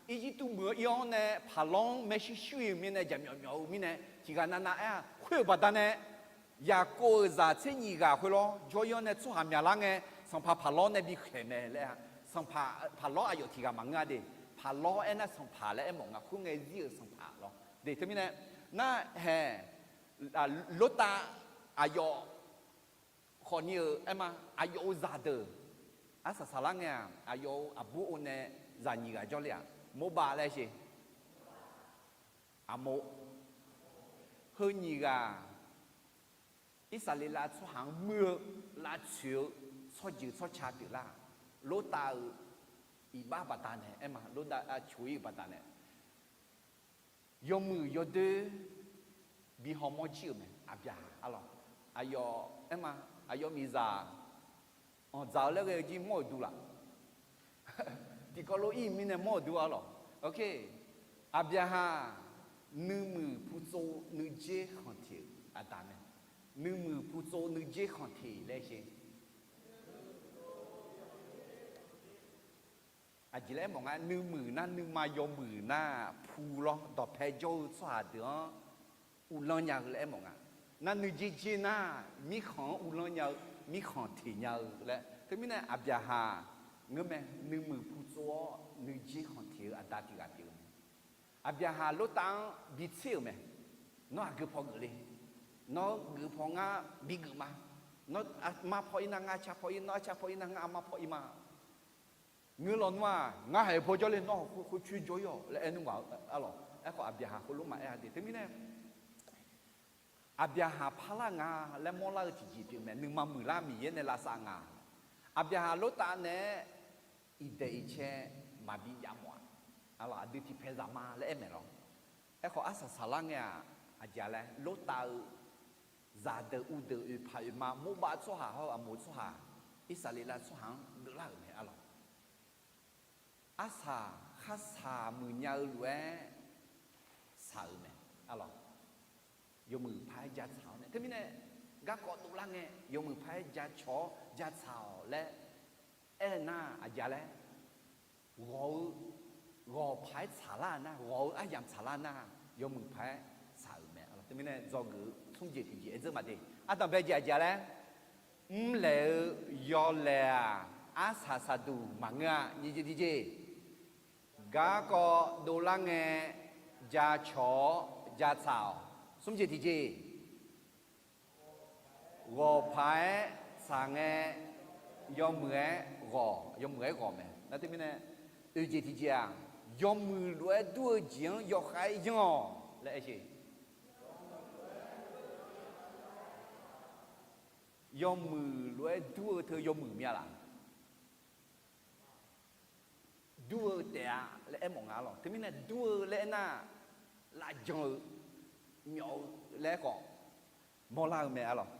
Irjirtuv meuq-eu ir-awr nae paqlawr-anr maershuir shuir-euq mirnae, jaqmyawf myawf-eu mirnae, tiqghaq navnav aer-a, khoer-euq baqdanae Yaqkov-euq zaq tser nyiq ghaq khoerlawr jawr ir-awr nae tsawrhaq myaqlar ngae, sanqpaq paqlawr nae bikhaeq mae laer-a. Sanqpaq paqlawr aqyawf tiqghaq maqngeur-a de. Paqlawr aernar sanqpaq laer aer mawf nga, khoerngae zir-euq sanqpaq lawr de. Teumirnae, nar hae, Lortav aqyawf khawfni-euq aer ma, aqyawf-euq zaqdeuq arsaq saqlar ngae-aq, aqyawf-euq aqbur o nae zaq nyiq ghaq jawrle-aq, Morbav laer sher. Aqmov. Heu nyiq ghaq Irsaqleqlav tsawrhaq-anr muir-eu lavtsoeq-eu tsawrjeuq tsawrca pyeuflar-aq, Lortav-euq iqbax baqdanae aer ma, Lortav coq ir-euq baqdanae yawmuiq yawdoer bi hawmawr jir-euq mae. Aqbyaqhaq arlawq, aqyawf aer ma, aqyawf miqzaq anqdzaq-eu laer ghae-eu jir mawr-euq duq laf. Tiqkawv lof ir mirnae mawr-euq duq arlawq. Aqbyaqhaq nuimuiq putsov nuijer khanqteq-euq aqda mae. Nuimuiq putsov nuijer khanqteq laer sher. Aqjeq laer aer mawf nga, nuimuiq nar nuima yawmuiq nar pu lawr, dawqpae jawr-eu tsawrhaq deuq-anr uvlanr nya-eu laer aer mawf nga. Nar nuijer jer nar mirkhanq-anr uvlanr nya-eu, mirkhanq teq nya-eu laer. Teumirnae Aqbyaqhaq ngeur mae, nuimuiq putsov-awr nuijer khanqteq-eu aqda tiq ghaq pyeuf-eu mae. Aqbyaqhaq Lortav-anr bitser-euq mae. Nawr aqgeu paw geuf le. Nawr geuf paw ngar bigeuf ma. Nawr arma paw ir nar ngar arca paw ir, nawr arca paw ir nar ngar arma paw ir ma. Ngeur lawnmr-aq, ngar haiq paw jawrle nawr khoercoer jawr-ir-awq laer aer nmr ghaq-eu arlawq. Aerkhawf Aqbyaqhaq khoerlof maqaer-a de. Teumirnae Aqbyaqhaq parlar nga laer mawrlar-eu tiqjeq pyeuf mae. Nuima muiqlar Miqyaer nae lavsav nga. Aqbyaqhaq Lortav naeq-aer iqdaeq iqcae maqbi jav mawf-aq, arlawq, aqdui tiqpaeq zaq ma laer aer maeq lawr. Aerkhawf arsaq saqlar ngae-aq, aqjeq laer Lortav-eu zaqdeuq uvdeuq oeqpaq oeqma Morbav tsawrhaq hawr-eu Aqmoq tsawrhaq, Irsaqleqlav tsawrhaq-anr geuflar-euq mae arlawq. Arsaq kharsaq muiqnya-eu lof-aer saq-euq mae arlawq. Yawmuiq paq-aer jatsaq-awr nae teumirnae garkawv dovlar ngae yawmuiq paq-aer jacawq-awr jatsaq-awq laer aer-eu nar aqjeq laer ghawq-eu, ghawq paq-aer tsaqlar nar, ghawq-eu aryamq tsaqlar nar, yawmuiq paq-aer tsaq-euq mae. Teumirnae dzawgeuf-eu smr jeq tiqjeq aer dzeur maqde. Ardanqbae jeq aqjeq laer, mrlaeq-eu yawlaeq-aq, arsaq saqduq maqngeur-a. Nyiq jeq tiqjeq, garkawv dovlar ngae jacawq-awr jatsaq-awq. Smr jeq tiqjeq, ghawq paq-aer tsaq ngae yawmuiq-aer ghawq, yawmuiq-aer ghawq mae. Nar teumirnae oeq jeq tiqjeq-aq, yawmuiq lof-aer dur-eu jeq-anr yawkhav-aer yanr-awq laer aer-eu. Yawmuiq lof-aer dur-eu teu yawmuiq mya laf? Dur-eu taef-a laer aermawf nga lawq. Teumirnae dur-eu laer aernar, lavjan-eu, myawf-eu laer khawf mawrlar-eu mae arlawq.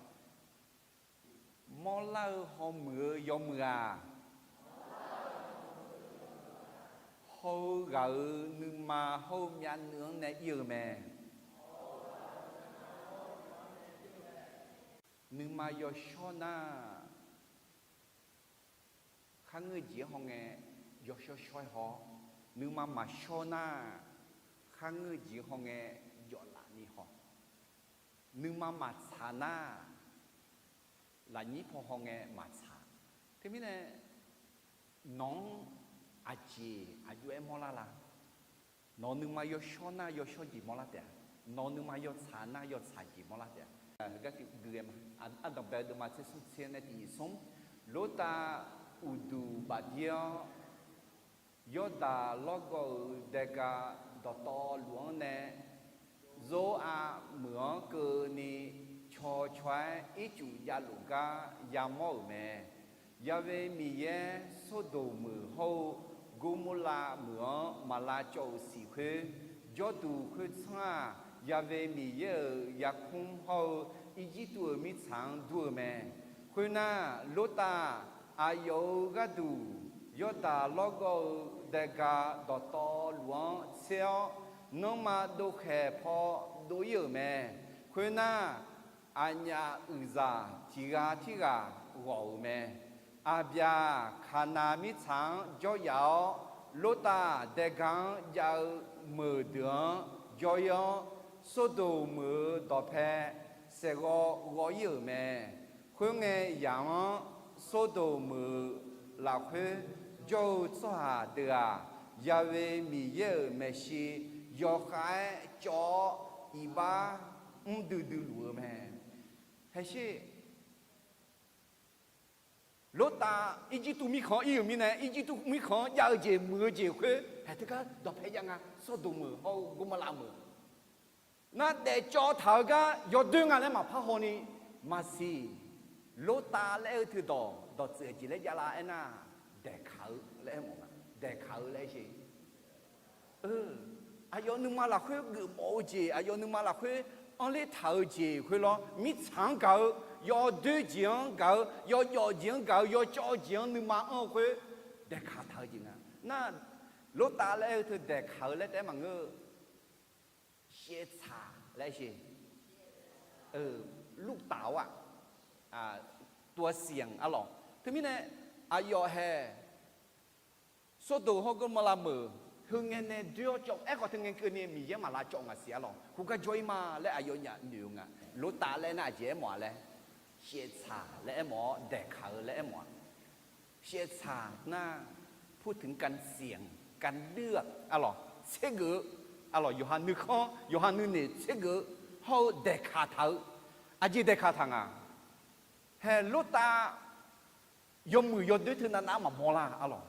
Mawrlar-eu hawmuiq-eu yawmuiq-aq, haw-eu ghaq-euq nuima hawr-eu myavnuiv-anr nae ir-eu mae. Nuima yawshawr nar, kharngeur jeq-anr hawngae yawshawr shawr-aer haw-awr, nuima maqshawr nar, kharngeur jeq-anr hawngae jawflaf ni haw. Nuima maqtsaq nar, lafnyir paw hawngae maqtsaq. Teumirnae nawq-anr aqjeq aqjox-aer mawrlar la? Nawq nuima yawshawr nar yawshawr jeq mawrlar taef-a. Nawq nuima yawtsaq nar yawtsaq jeq mawrlar taef-a. Heugar tiqdui ghae ma. Ardanqbae-eu deuvma tser smr tser nae tiqnyif smr, Lortav uqduq bafdir-awr, Yawrdaq lawrgawv-euq daega dawqtawvluf-anr nae, Zor-a meuq-anr keuvni caw caw-aer ircuf javluf gar yamawr-euq mae. Ya've Miqyaer Sordoq meuq hawr-eu Gormorlav meuq-anr maq lavcawv-euq siq khoer, jawrduq khoertsanr-aq, Ya've Miqyaer-euq yarkmr hawr-eu Irjirtuv-euq mirtsaq-anr dur-eu mae. Khoernar, Lortav aqyawf-euq gharduq Yawrdaq lawrgawv-eu daega dawqtawvluf-anr tser-awr, nanrma dovkhaeq paw dov-ir-euq mae. Khoernar, aqnyaf uiqzaq tiq ghaq tirghaq ghawq-euq mae. Aqbyaq Kaqnav mirtsaq-anr jawryaf-awr, Lortav daega-anr jav-eu meuq deuq-anr jawr-ir-awr, Sordoq meuq-euq dawqpae saeqghawv ghawv-ir-euq mae. Khoerngae, yaq-anr Sordoq meuq-euq lafkhoer jawr-eu tsawrhaq deuq-aq, Ya've Miqyaer-euq maeqshi yawkhav-aer cawv-awr, iqbax mr duidui luf-eu mae. Haesher, Lortav Irjirtuv mirkhanq-anr ir-euq mirnae, Irjirtuv mirkhanq-anr jav-eu jeq muiq-eu jeq khoer haeq teugar dawqpae jav nga. Sordoq meuq hawr-eu Gormorlav meuq nar daefcawv taq-eu gar yawdoer nga laer maqpar hawni, maqsiq. Lortav laer aer-eu teudawq dawqtsuif aqjeq laer javlar aernar, daeqkaq-eu laer aer mawf nga. Daeqkaq-eu laer aer sher. Aqyawf nuima lafkhoer geufmawf-eu jeq, aqyawf nuima lafkhoer anrler taq-eu jeq khoerlawr, mirtsaq-anr gaq-eu, yawdoer jeq-anr gaq-eu, yawjawf jeq-anr gaq-eu, yawcawv jeq-anr nuima anr-eu khoer daeqkaq taq-eu jeq nga. Nar, Lortav laer aer-eu teu daeqkaq-eu laer taef-aer maqngeur-eu, shaevtsaq laer aer sher. Lurtaf-awr-aq, ตัวเสี่ยง arlawq. Teumirnae aqyawf hae Sordoq hawr Gormorlav meuq heungae nae doer-awr cawv-eu aerkhawf, teungae keuvni Miqyaer maq lavcawv ngaq siq arlawq. Khoergar jawr-ir ma laer aqyawfnyaf noeq-eu nga. Lortav laer nar aqjeq aermawf-a laer, shaevtsaq laer aermawf-awr daeqkaq-eu laer aermawf-a. Shaevtsaq nar, พูดถึงการเสี่ยง การเลือก arlawq, tsergeuf-eu arlawq, yawqha nuikhanr yawqha nuinoeq tsergeuf-eu hawr-eu daeqkaq taq-eu Aqjeq daeqkaq taq nga. Hae, Lortav yawmuiq yawdoer teu navnav maqmawr lar arlawq.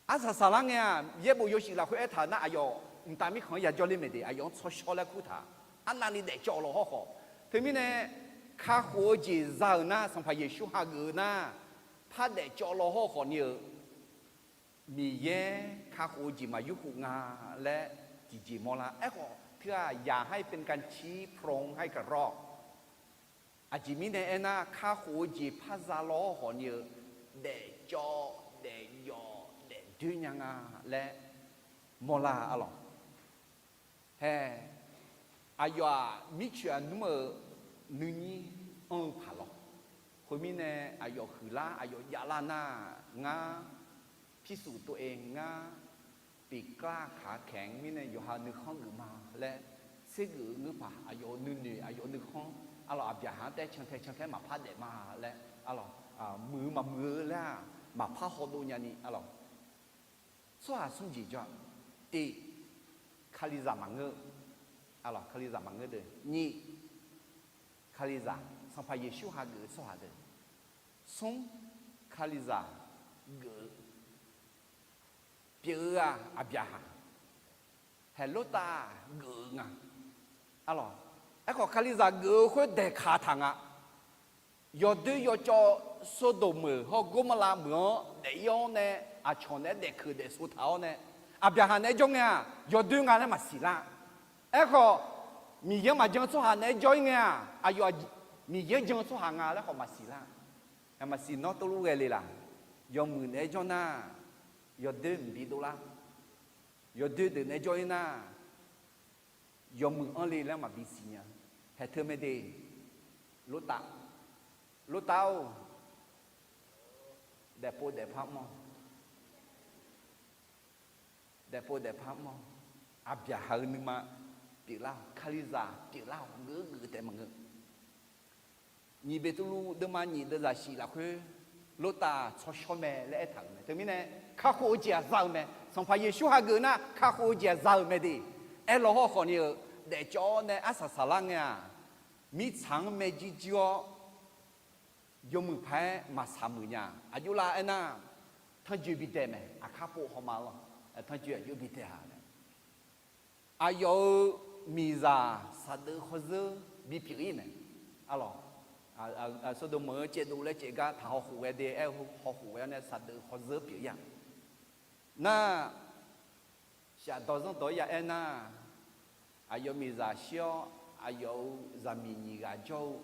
Arsaq saqlar ngae-aq, yaerbof yawshuif lafkhoer aertaq-eu nar, aqyawf mqtav mirkhanq-anr yajawr ler maeq de, aqyawf-anr tsawrshawr laer kurtaq. Arnavni daefcawv lawq hawrkhawf. Teumirnae, kakhof-eu jeq za-euq nar, Sanqpaq Yeqsur hageuf-eu nar, par daefcawv lawq hawrkhawf ni-eu, Miqyaer kakhof-eu jeq maq yurkhof nga laer tiqjeq mawrlar. Aerkhawf teu-aq, อย่าให้เป็นการชี้พระองค์ให้กับเรา Aqjeq mirnae aernar, kakhof-eu jeq par za lawq hawrkhawf ni-eu, daefcawv, daefjawf, daefdoer nya nga laer mawrlar arlawq. Hae, aqyawf-aq mircoeq aqnmr-euq nuinyir anr-eu paq lawq. Khoermirnae, aqyawf huiqlar aqyawf javlar nar, ngar พิสูจน์ตัวเอง ngar pyeufkar kaq-a kaeq-anr mirnae yawqha-euq nuikhanr geuf ma laer, tsergeuf-eu ngeur paq, aqyawf-euq nuinoeq aqyawf-euq nuikhanr arlawq, Aqbyaqhaq-anr taer cantae cantae maqpar daef ma laer arlawq, muiq-eu maqmuiq-eu laer-aq maqpar hawdov nyani arlawq. Tsawrhaq smr jeq jawr-a. Tiq, Kalizaq maqngeur, arlawq, Kalizaq maqngeur deuq. Nyiq, Kalizaq, Sanqpaq Yeqsur hageuf-eu tsawrhaq deuq. Smr, Kalizaq geuf-eu pyeuf-eu-aq, Aqbyaqhaq, hae, Lortav geuf-eu nga. Arlawq, aerkhawf Kalizaq geuf-eu khoer daeqkaq taq nga. Yawdoer yawcawv Sordoq meuq hawr Gormorlav meuq-anr daef-ir-awr nae, aqcawq naeq-aer daefkeuq daefsov taq-awr nae, Aqbyaqhaq naeq-aer jawr ngae-aq, yawdoer nga laer maqsiq lar. Aerkhawf, Miqyaer-anr maqjan-eu tsawrhaq naeq-aer jawr-ir ngae-aq, aqyawf Miqyaer jan-eu tsawrhaq nga laer khawf maqsiq lar. Maqsiq nawr tov luf ghae le laq? Yawmuiq naeq-aer jawr nar, yawdoer mqbi dovlar. Yawdoer deuq naeq-aer jawr-ir nar, yawmuiq anr le laer maqbi siqnya. Haeq teu mae de, Lortav, Lortav-or, daefpov daefpar mr-awq. Daefpov daefpar mr-awq. Aqbyaqhaq-eu nuima pyeuflar-awq. Kalizaq pyeuflar-awq. Geuf geuf taef maqngeur. Nyiq Beqtuvluv deuvma nyiq deuvzaq shif lafkhoer, Lortav tsawrshawr mae laer aertaq-euq mae. Teumirnae, kakhof-eu jeq-aq za-eu mae. Sanqpaq Yeqsur hageuf nar, kakhof-eu jeq-aq za-euq mae de. Aerlaw hawrkhawf ni-eu, daefcawv-awr nae arsaq saqlar ngae-aq, mirtsaq-anr maerjuir juir-awr, yawmuiq paq-aer maqsaq muiq nya. Aqjox lar aernar, tanrjoe bidae mae. Aqkar pov hawma lawr, tanrjoe aqjox bidae-a laer. Aqyawf-euq miqzaq saqdeuq hawzeur bipyeuf-ir mae. Arlawq, Sordoq meuq-eu caevdov laer caevgar taq hawkhof ghae de, aer hawkhof ghae-awr nae saqdeuq hawzeur pyeuf-ir-a. Nar, shafdawq zanrdawq-aer ya aer nar, aqyawf miqzaq shir-awr, aqyawf-euq zaqmiq nyiq ghaq jawr-eu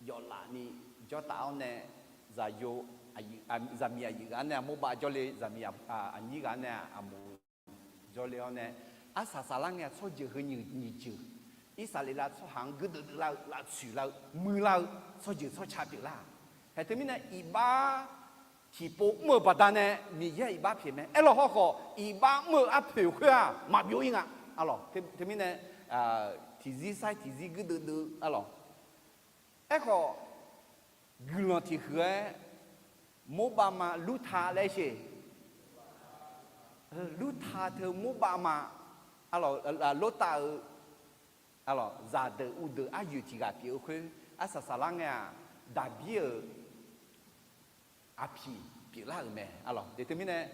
yawflaf ni jawrtaf-awr nae, zaqyo, zaqmiq aqyuif ghaq nae aqmorbav jawrle, zaqmiq aqnyir ghaq nae aqmuq jawrle-awr nae, arsaq saqlar ngae-aq tsawrjeuq heu nyiq jeuq, Irsaqleqlav tsawrhaq-anr guirdeuv deuv lar-eu, laftsoeq lar-eu, muiq lar-eu tsawrjeuq tsawrca pyeuflar-aq. Haeq teumirnae iqbax tiqpov mr-eu baqdanae Miqyaer iqbax pyaeq mae. Aerlaw hawrkhawf, iqbax mr-eu arpoeq khoer-aq maqbyov-ir nga. Arlawq, teumirnae tiqzir sair tiqzir guirdeuv deuv-eu arlawq. Aerkhawf, guiqlanq tiqhuiq-aer, morbav ma lurta laer sher. Lurta teu morbav ma, arlawq, Lortav-euq, arlawq, zaqdeuq uvdeuq aryoeq tiq ghaq pyeuf-eu khoer, arsaq saqlar ngae-aq, Daqbir-euq aqpiq pyeuflar-euq mae. Arlawq, de teumirnae,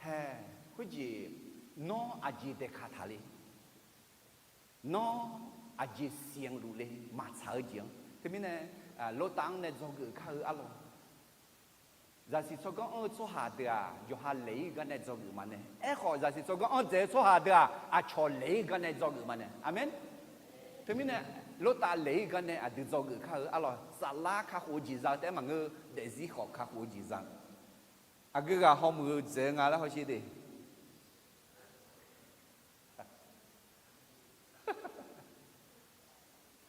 hae, khoerjeq, nawr aqjeq daeqkaq taq le. Nawr aqjeq siqanq luf le, maqtsaq-eu jeq-anr. Teumirnae, Lortav-anr nae dzawgeuf kar-eu arlawq. Zaqsiq tsawrganr anr-eu tsawrhaq deuq-aq, yawqha laeq-ir gar nae dzawgeuf maqnae. Aerkhawf, zaqsiq tsawrganr anr dzaeq-eu tsawrhaq deuq-aq, aqcawq laeq-ir gar nae dzawgeuf maqnae. Aqmeq. Teumirnae, Lortav laeq-ir gar nae aqdui dzawgeuf kar-eu arlawq. Saflar kakhof-eu jeq za-eu taef-aer maqngeur, daefzir khawf kakhof-eu jeq za. Aqgeu ghaq hawmuiq-eu dzaeq-eu nga laer hawsher de.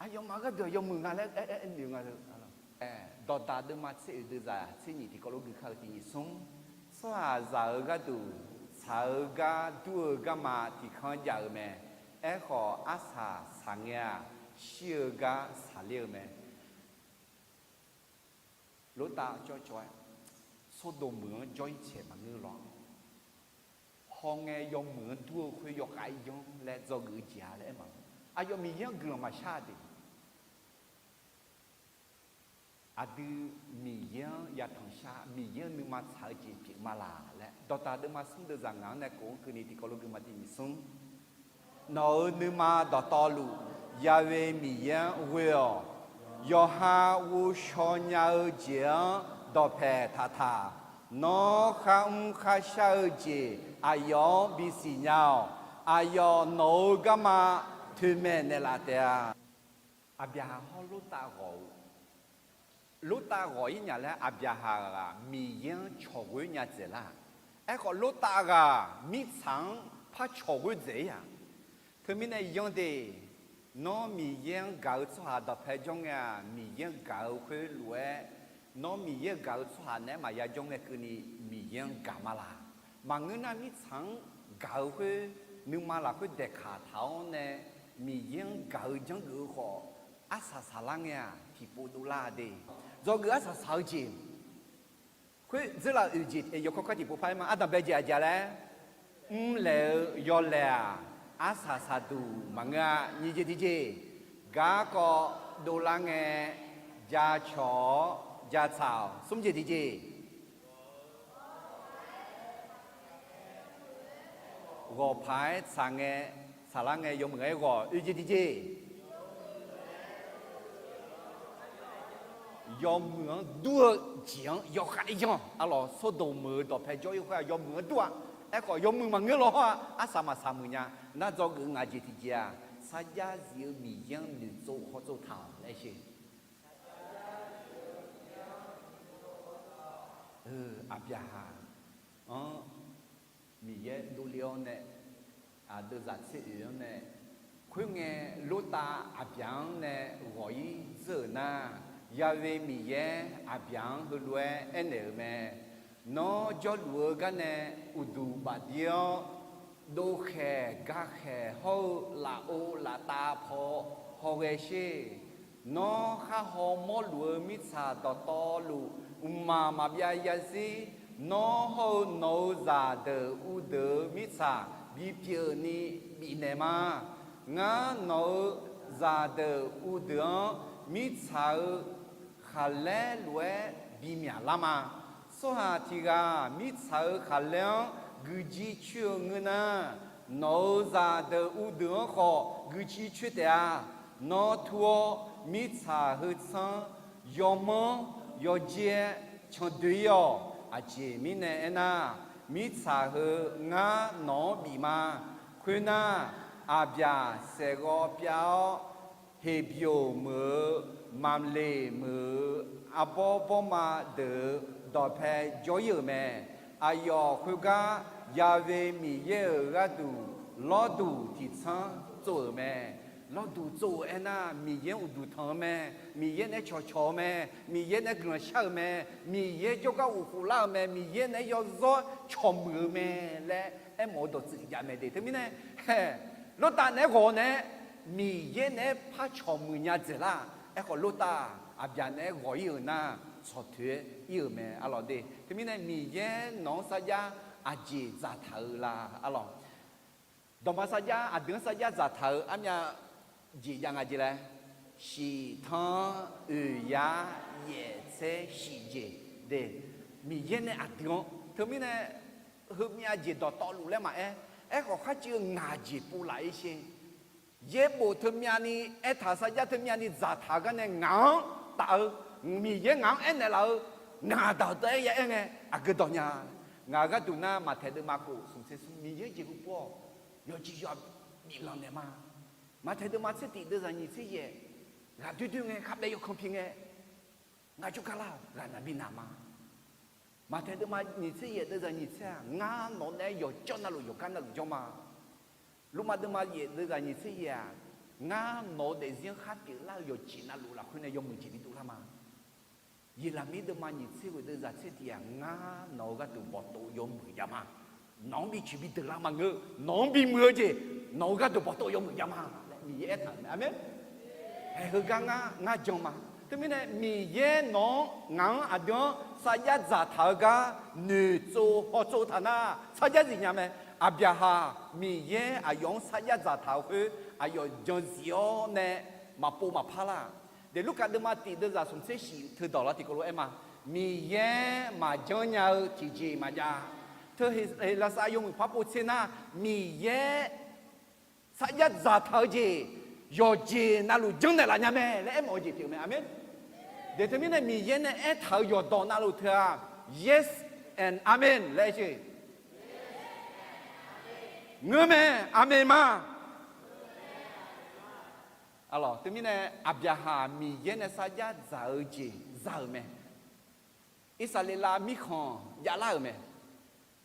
Aqyawfmaf gharduq yawmuiq nga laer aer, aer, aer noeq nga. Dawqdaq deuvma tser oeq deuvzaq tser nyiq tiqkawv lof gui kar-eu tiq nyiq smr. Tsawrhaqzaq-euq gharduq tsaq-eu gar dur-eu garma tiq kanr jav-eu mae. Aerkhawf, arsaq saq ngae-aq, shir-eu gar saqler-eu mae. Lortav cawv cawv-aer, Sordoq meuq-anr jawr-ir caeq maqngeur lawr. Hawngae yawmuiq-anr dur-eu khoer yawkhav-aer yanr laer dzawgeuf-eu jeq-a laer aer ma. Aqyawf Miqyaer-anr guiqlanq maqshar de. Aqdui Miqyaer-anr yatanq shar, Miqyaer-anr nuima tsaq-eu jeq pyeuf ma laq laer, dawqtaq deuvma smr deuvzaq ngaq-anr nae kof-anr keuvni tiqkawv lof gui ma tiq nyiq smr. Nawq-euq nuima dawqtawvluf, Ya'we Miqyaer-anr ghoe-awq. Yawqha ghovshaw nya-eu jeq-anr dawqpaeq taqtaq. Nawr kharmr kharshar-eu jeq aqyawf-anr bisiq nya-awq. Aqyawf nawq-euq garma toeqmaeq naeqlaf taef-a. Aqbyaqhaq hawr Lortav ghawq-eu, Lortav ghawq-ir nya laer Aqbyaqhaq ghaq Miqyaer-anr cawq ghoer nya dzaeq lar. Aerkhawf Lortav ghaq mirtsaq-anr par cawq ghoer dzaeq-ir-aq. Teumirnae yanr de, nawr Miqyaer-anr gaq-eu tsawrhaq dawqpae jawr ngae-aq, Miqyaer-anr gaq-eu khoerlof-aer, nawr Miqyaer-anr gaq-eu tsawrhaq naeq-aer maqya jawr ngae keuvni Miqyaer-anr gaq ma laq. Maqngeur nar mirtsaq-anr gaq-eu khoer, nuima lafkhoer daeqkaq taq-awr nae, Miqyaer-anr gaq-eu janrgeuf-eu khawf, arsaq saqlar ngae-aq tiqpov dovlar de. Dzawgeuf arsaq saq-eu jeq khoer dzeurlaf oeq jeq yawkawr kar tiqpov par-aer ma. Ardanqbae jeq aqjeq laer, mrlaeq-eu yawlaeq-aq, arsaq saqduq maqngeur-a. Nyiq jeq tiqjeq, garkawv dovlar ngae, jacawq-awr jatsaq-awq. Smr jeq tiqjeq, ghawqpaq-aer tsaq ngae, saqlar ngae yawmuiq-aer ghawq. Oeq jeq tiqjeq, yawmuiq-anr dur-eu jeq-anr yawkhav-aer yanr. Arlawq, Sordoq meuq-eu dawqpae jawr-ir khoer-aq yawmuiq-anr dur-a. Aerkhawf yawmuiq maqngeur law hawr-aq, arsaq maqsaq muiq nya. Nar dzawgeuf ngaq jeq tiqjeq-aq, sarjax zif-eu Miqyaer-anr noeqtsov hawtsov taq-awq laer sher. Aqbyaqhaq-anr Miqyaer dovle-awr nae, aqdui zaq tser oeq-anr nae, khoerngae Lortav Aqbyaq-anr nae ghawq-ir dzeur-euq nar, Ya'we Miqyaer Aqbyaq-anr heulof-aer aernaeq-euq mae. Nawr jawrluf-eu garnae uqduq bafdir-awr, dovkhaeq gakhaeq hawr-eu lafov laftav paw hawghae sher. Nawr khar haw mawrluf-eu mirtsaq dawqtawvluf, mqmaq maqbyav zarzir, nawr hawr-eu nawq-euq zaqdeuq uvdeuq-eu mirtsaq bipyeuf ni bifnaeq ma. Ngar nawq-euq zaqdeuq uvdeuq-anr mirtsaq-euq khaqlaer lof-aer bimyaq lar ma. Tsawrhaq tiq ghaq mirtsaq-euq khaqlaer-anr guiqjir coer-eu ngeur nar, nawq-euq zaqdeuq uvdeuq-anr khawf guiqjir coer taef-a. Nawr tur-awr mirtsaq heu tsanr yawmanr yawjer-aer candoe-ir-awq. Aqjeq mirnae aernar, mirtsaq heu ngar nawq-anr bif ma. Khoernar, Aqbyaq saeqghawv pyav-awr, Heqbyoq meuq-eu, Maqleq meuq-eu, arbawr bawrma deuq-euq dawqpae jawr-ir-euq mae. Aqyawf khoergar Ya'we Miqyaer-euq gharduq lawrduq tiqtsanr tsov-euq mae. Lawrduq tsov-euq aernar, Miqyaer uqduq tanq-eu mae, Miqyaer naeq-aer cawqcawq-eu mae, Miqyaer naeq-aer guiqlanq shar-euq mae, Miqyaer jawrgar uqkhof lar-euq mae, Miqyaer naeq-aer yawzawr cawqmuiq-eu mae laer aermawf-eu dawqtsuif jav mae de. Teumirnae, hae, Lortav naeq-aer ghawq nae, Miqyaer naeq-aer par cawqmuiq nya dzaeq lar. Aerkhawf Lortav Aqbyaq naeq-aer ghawq-ir-euq nar, tsawqtoeq-aer ir-euq mae arlawq de. Teumirnae Miqyaer nawq-anr sarjax aqjeq dzaqtaq-eu la arlawq. Dawqma sarjax aqdui-anr sarjax dzaqtaq-eu armyav jeq jav nga jeq laer, shiqtanr oeq yar yaef tser shiq jeq de. Miqyaer nae aqdui-anr teumirnae heumyav jeq dawqtawvluf laer maqaer, aerkhawf kharcuiv-eu ngaq jeq pov laf-ir sher. Yaerbof teumyav ni aertaq sarjax teumyav ni dzaqtaq-eu gar nae ngaq-anr taf-eu, Miqyaer ngaq-anr aernaeq laf-eu, ngaq daq-euq teu-aer ya aer ngae aqgeu dawq nya. Ngaq-euq gharduq nar Maqtaeq deuvma khof smq tser smr Miqyaer jeqhu pov-awq, yawqjeq yawq biflanq naeq ma. Maqtaeq deuvma tser tif deuvzaq nyiq tser yaef, ghaq doer doer ngae kharbaev yawkanr pi ngae, ngar jawrgar lar-awq ghaq naq bi naq ma. Maqtaeq deuvma nyiq tser yaef deuvzaq nyiq tser-aq, ngar nawq naeq-aer yawqjawr navluf yawqgar navluf jawr ma. Lormav deuvma yaef deuvzaq nyiq tser yaef-aq, ngar nawq-eu daefzir-anr khar pyeuflar-eu yawqjeq navluf lafkhoer nae yawmuiq jeq bi dovlar ma. Yeqlaqmir deuvma nyiq tser ghoeq deuvzaq tser tif-aq, ngar nawq-eu gharduq bawqtov yawmuiq jav ma. Nawq-anr bi coeq bi deuq lar maqngeur, nawq-anr bimuiq-eu jeq, nawq-eu gharduq bawqtov yawmuiq jav ma laer Miqyaer aertaq-euq mae. Aqmeq. Haeq heugar ngar, ngar jan ma. Teumirnae Miqyaer nawq-anr ngaq-anr aqdui-anr sarjax dzaqtaq-eu gar noeqtsov hawtsov taq nar, sarjax zifnya mae. Aqbyaqhaq Miqyaer aqyawf-anr sarjax dzaqtaq-eu khoer aqyawf jan zif-awr nae maqpov maqpar lar. Deq Lurkaf deuvma tiq deuvzaq smqtser shif teudawq lar tiqkawv lof-aer ma. Miqyaer maqjanr nya-eu tiqjeq maqjav. Teu Heqlaqsar yawmuiq par povtser nar, Miqyaer sarjax dzaqtaq-eu jeq yawqjeq navluf janrnaeq laf nya mae laer aermawf-eu jeq pyeuf mae. Aqmeq. Deq teumirnae Miqyaer nae aertaq-euq yawqdawq navluf teu-aq, yes and amen laer aer-eu. Ngeur mae, aqmeq ma. Arlawq, teumirnae Aqbyaqhaq Miqyaer nae sarjax dzaq-eu jeq za-euq mae. Irsaqleqlav mirkhanq javlar-euq mae.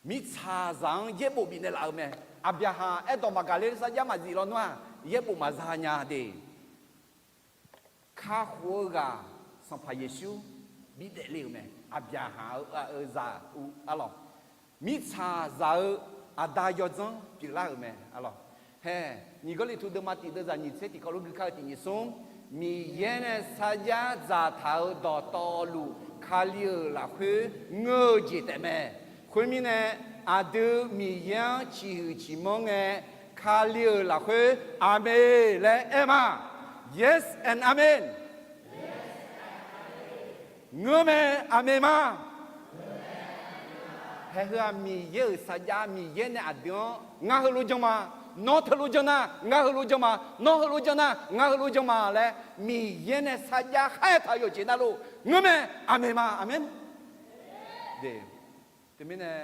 Mirtsaqzaq-anr yaerbof bifnaeq laf-euq mae. Aqbyaqhaq aerdawq maqgaq ler sarjax maqzif lawnmr-aq, yaerbof maqza nya de. Kakhof-eu ghaq Sanqpaq Yeqsur bidaef le-euq mae. Aqbyaqhaq-eu aqyawf zaq uv arlawq, mirtsaqzaq-eu aqda yawdzanr pyeuflar-euq mae arlawq. Hae, nyiq Gawrliqtu deuvma tiq deuvzaq nyiq tser tiqkawv lof gui kar-eu tiq nyiq smr, Miqyaer nae sarjax dzaqtaq-euq dawqtawvluf Kali-euq lafkhoer ngeur-eu jeq taef mae. Khoermirnae, aqdui Miqyaer-anr ciqhuiq ciqmanr ngae, Kali-euq lafkhoer aqmeq laer aer ma. Yes and amen. Ngeur mae, aqmeq ma. Haeheu-aq Miqyaer-euq sarjax, Miqyaer nae aqdui-anr ngar heulof jan ma, nawr teulof jan nar ngar heulof jan ma, nawr heulof jan nar ngar heulof jan ma laer Miqyaer nae sarjax khaer taq-eu yawqjeq navluf ngeur mae, aqmeq ma, aqmeq. Teumirnae,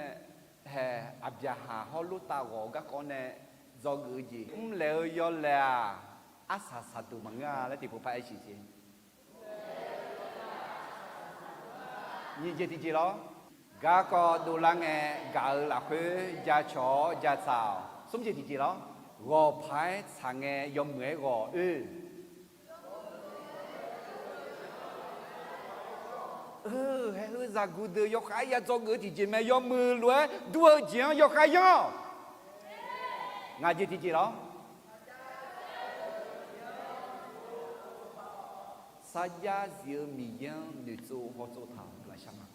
hae, Aqbyaqhaq hawr Lortav ghawq-eu garkawv nae dzawgeuf-eu jeq mrlaeq-eu yawlaeq-aq, arsaq saqduq maqngeur-a laer tiqpov par aer siq jeq. Nyiq jeq tiqjeq lawr. Garkawv dovlar ngae gaq-eu lafkhoer jacawq-awr jatsaq-awq. Smr jeq tiqjeq lawr. Ghawqpaq-aer tsaq ngae yawmuiq-aer ghawq oe. Haeheu zaqguq deuq yawkhav-aer ya dzawgeuf-eu tiqjeq mae, yawmuiq lof-aer dur-eu jeq-anr yawkhav yanr-awq. Ngaq jeq tiqjeq lawr. Sarjax zif-eu Miqyaer-anr noeqtsov hawtsov taq-awq, aqlaqshar ma.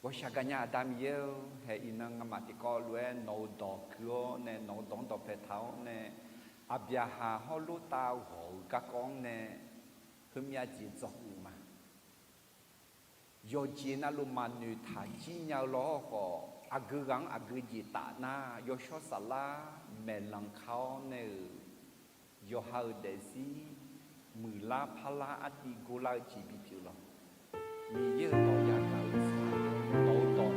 Ghawqshaq gaqnya Aqda Miqyaer-or, hae iqnan ngamaf tiqkawv lof-aer nawq-euq dawq kui-awr nae, nawq-euq dawq-anr dawqpae taq-awr nae, Aqbyaqhaq hawr Lortav ghawq-euq garkawv-anr nae heumyav jeq dzawgeuf ma. Yawqjeq navluf maqnoeq taq jir nya-eu lawr khawf, aqgeu ghaq-anr aqgeu jeq taf nar, yawshawr saflar maeqlanq ka-awr nae-euq yawqha-euq daefzir muiqlar parlar artiv gorlar-eu jeq bipyeuf lawq. Miqyaer-euq dawq yagaq-eu tsaq, nawq-euq dawq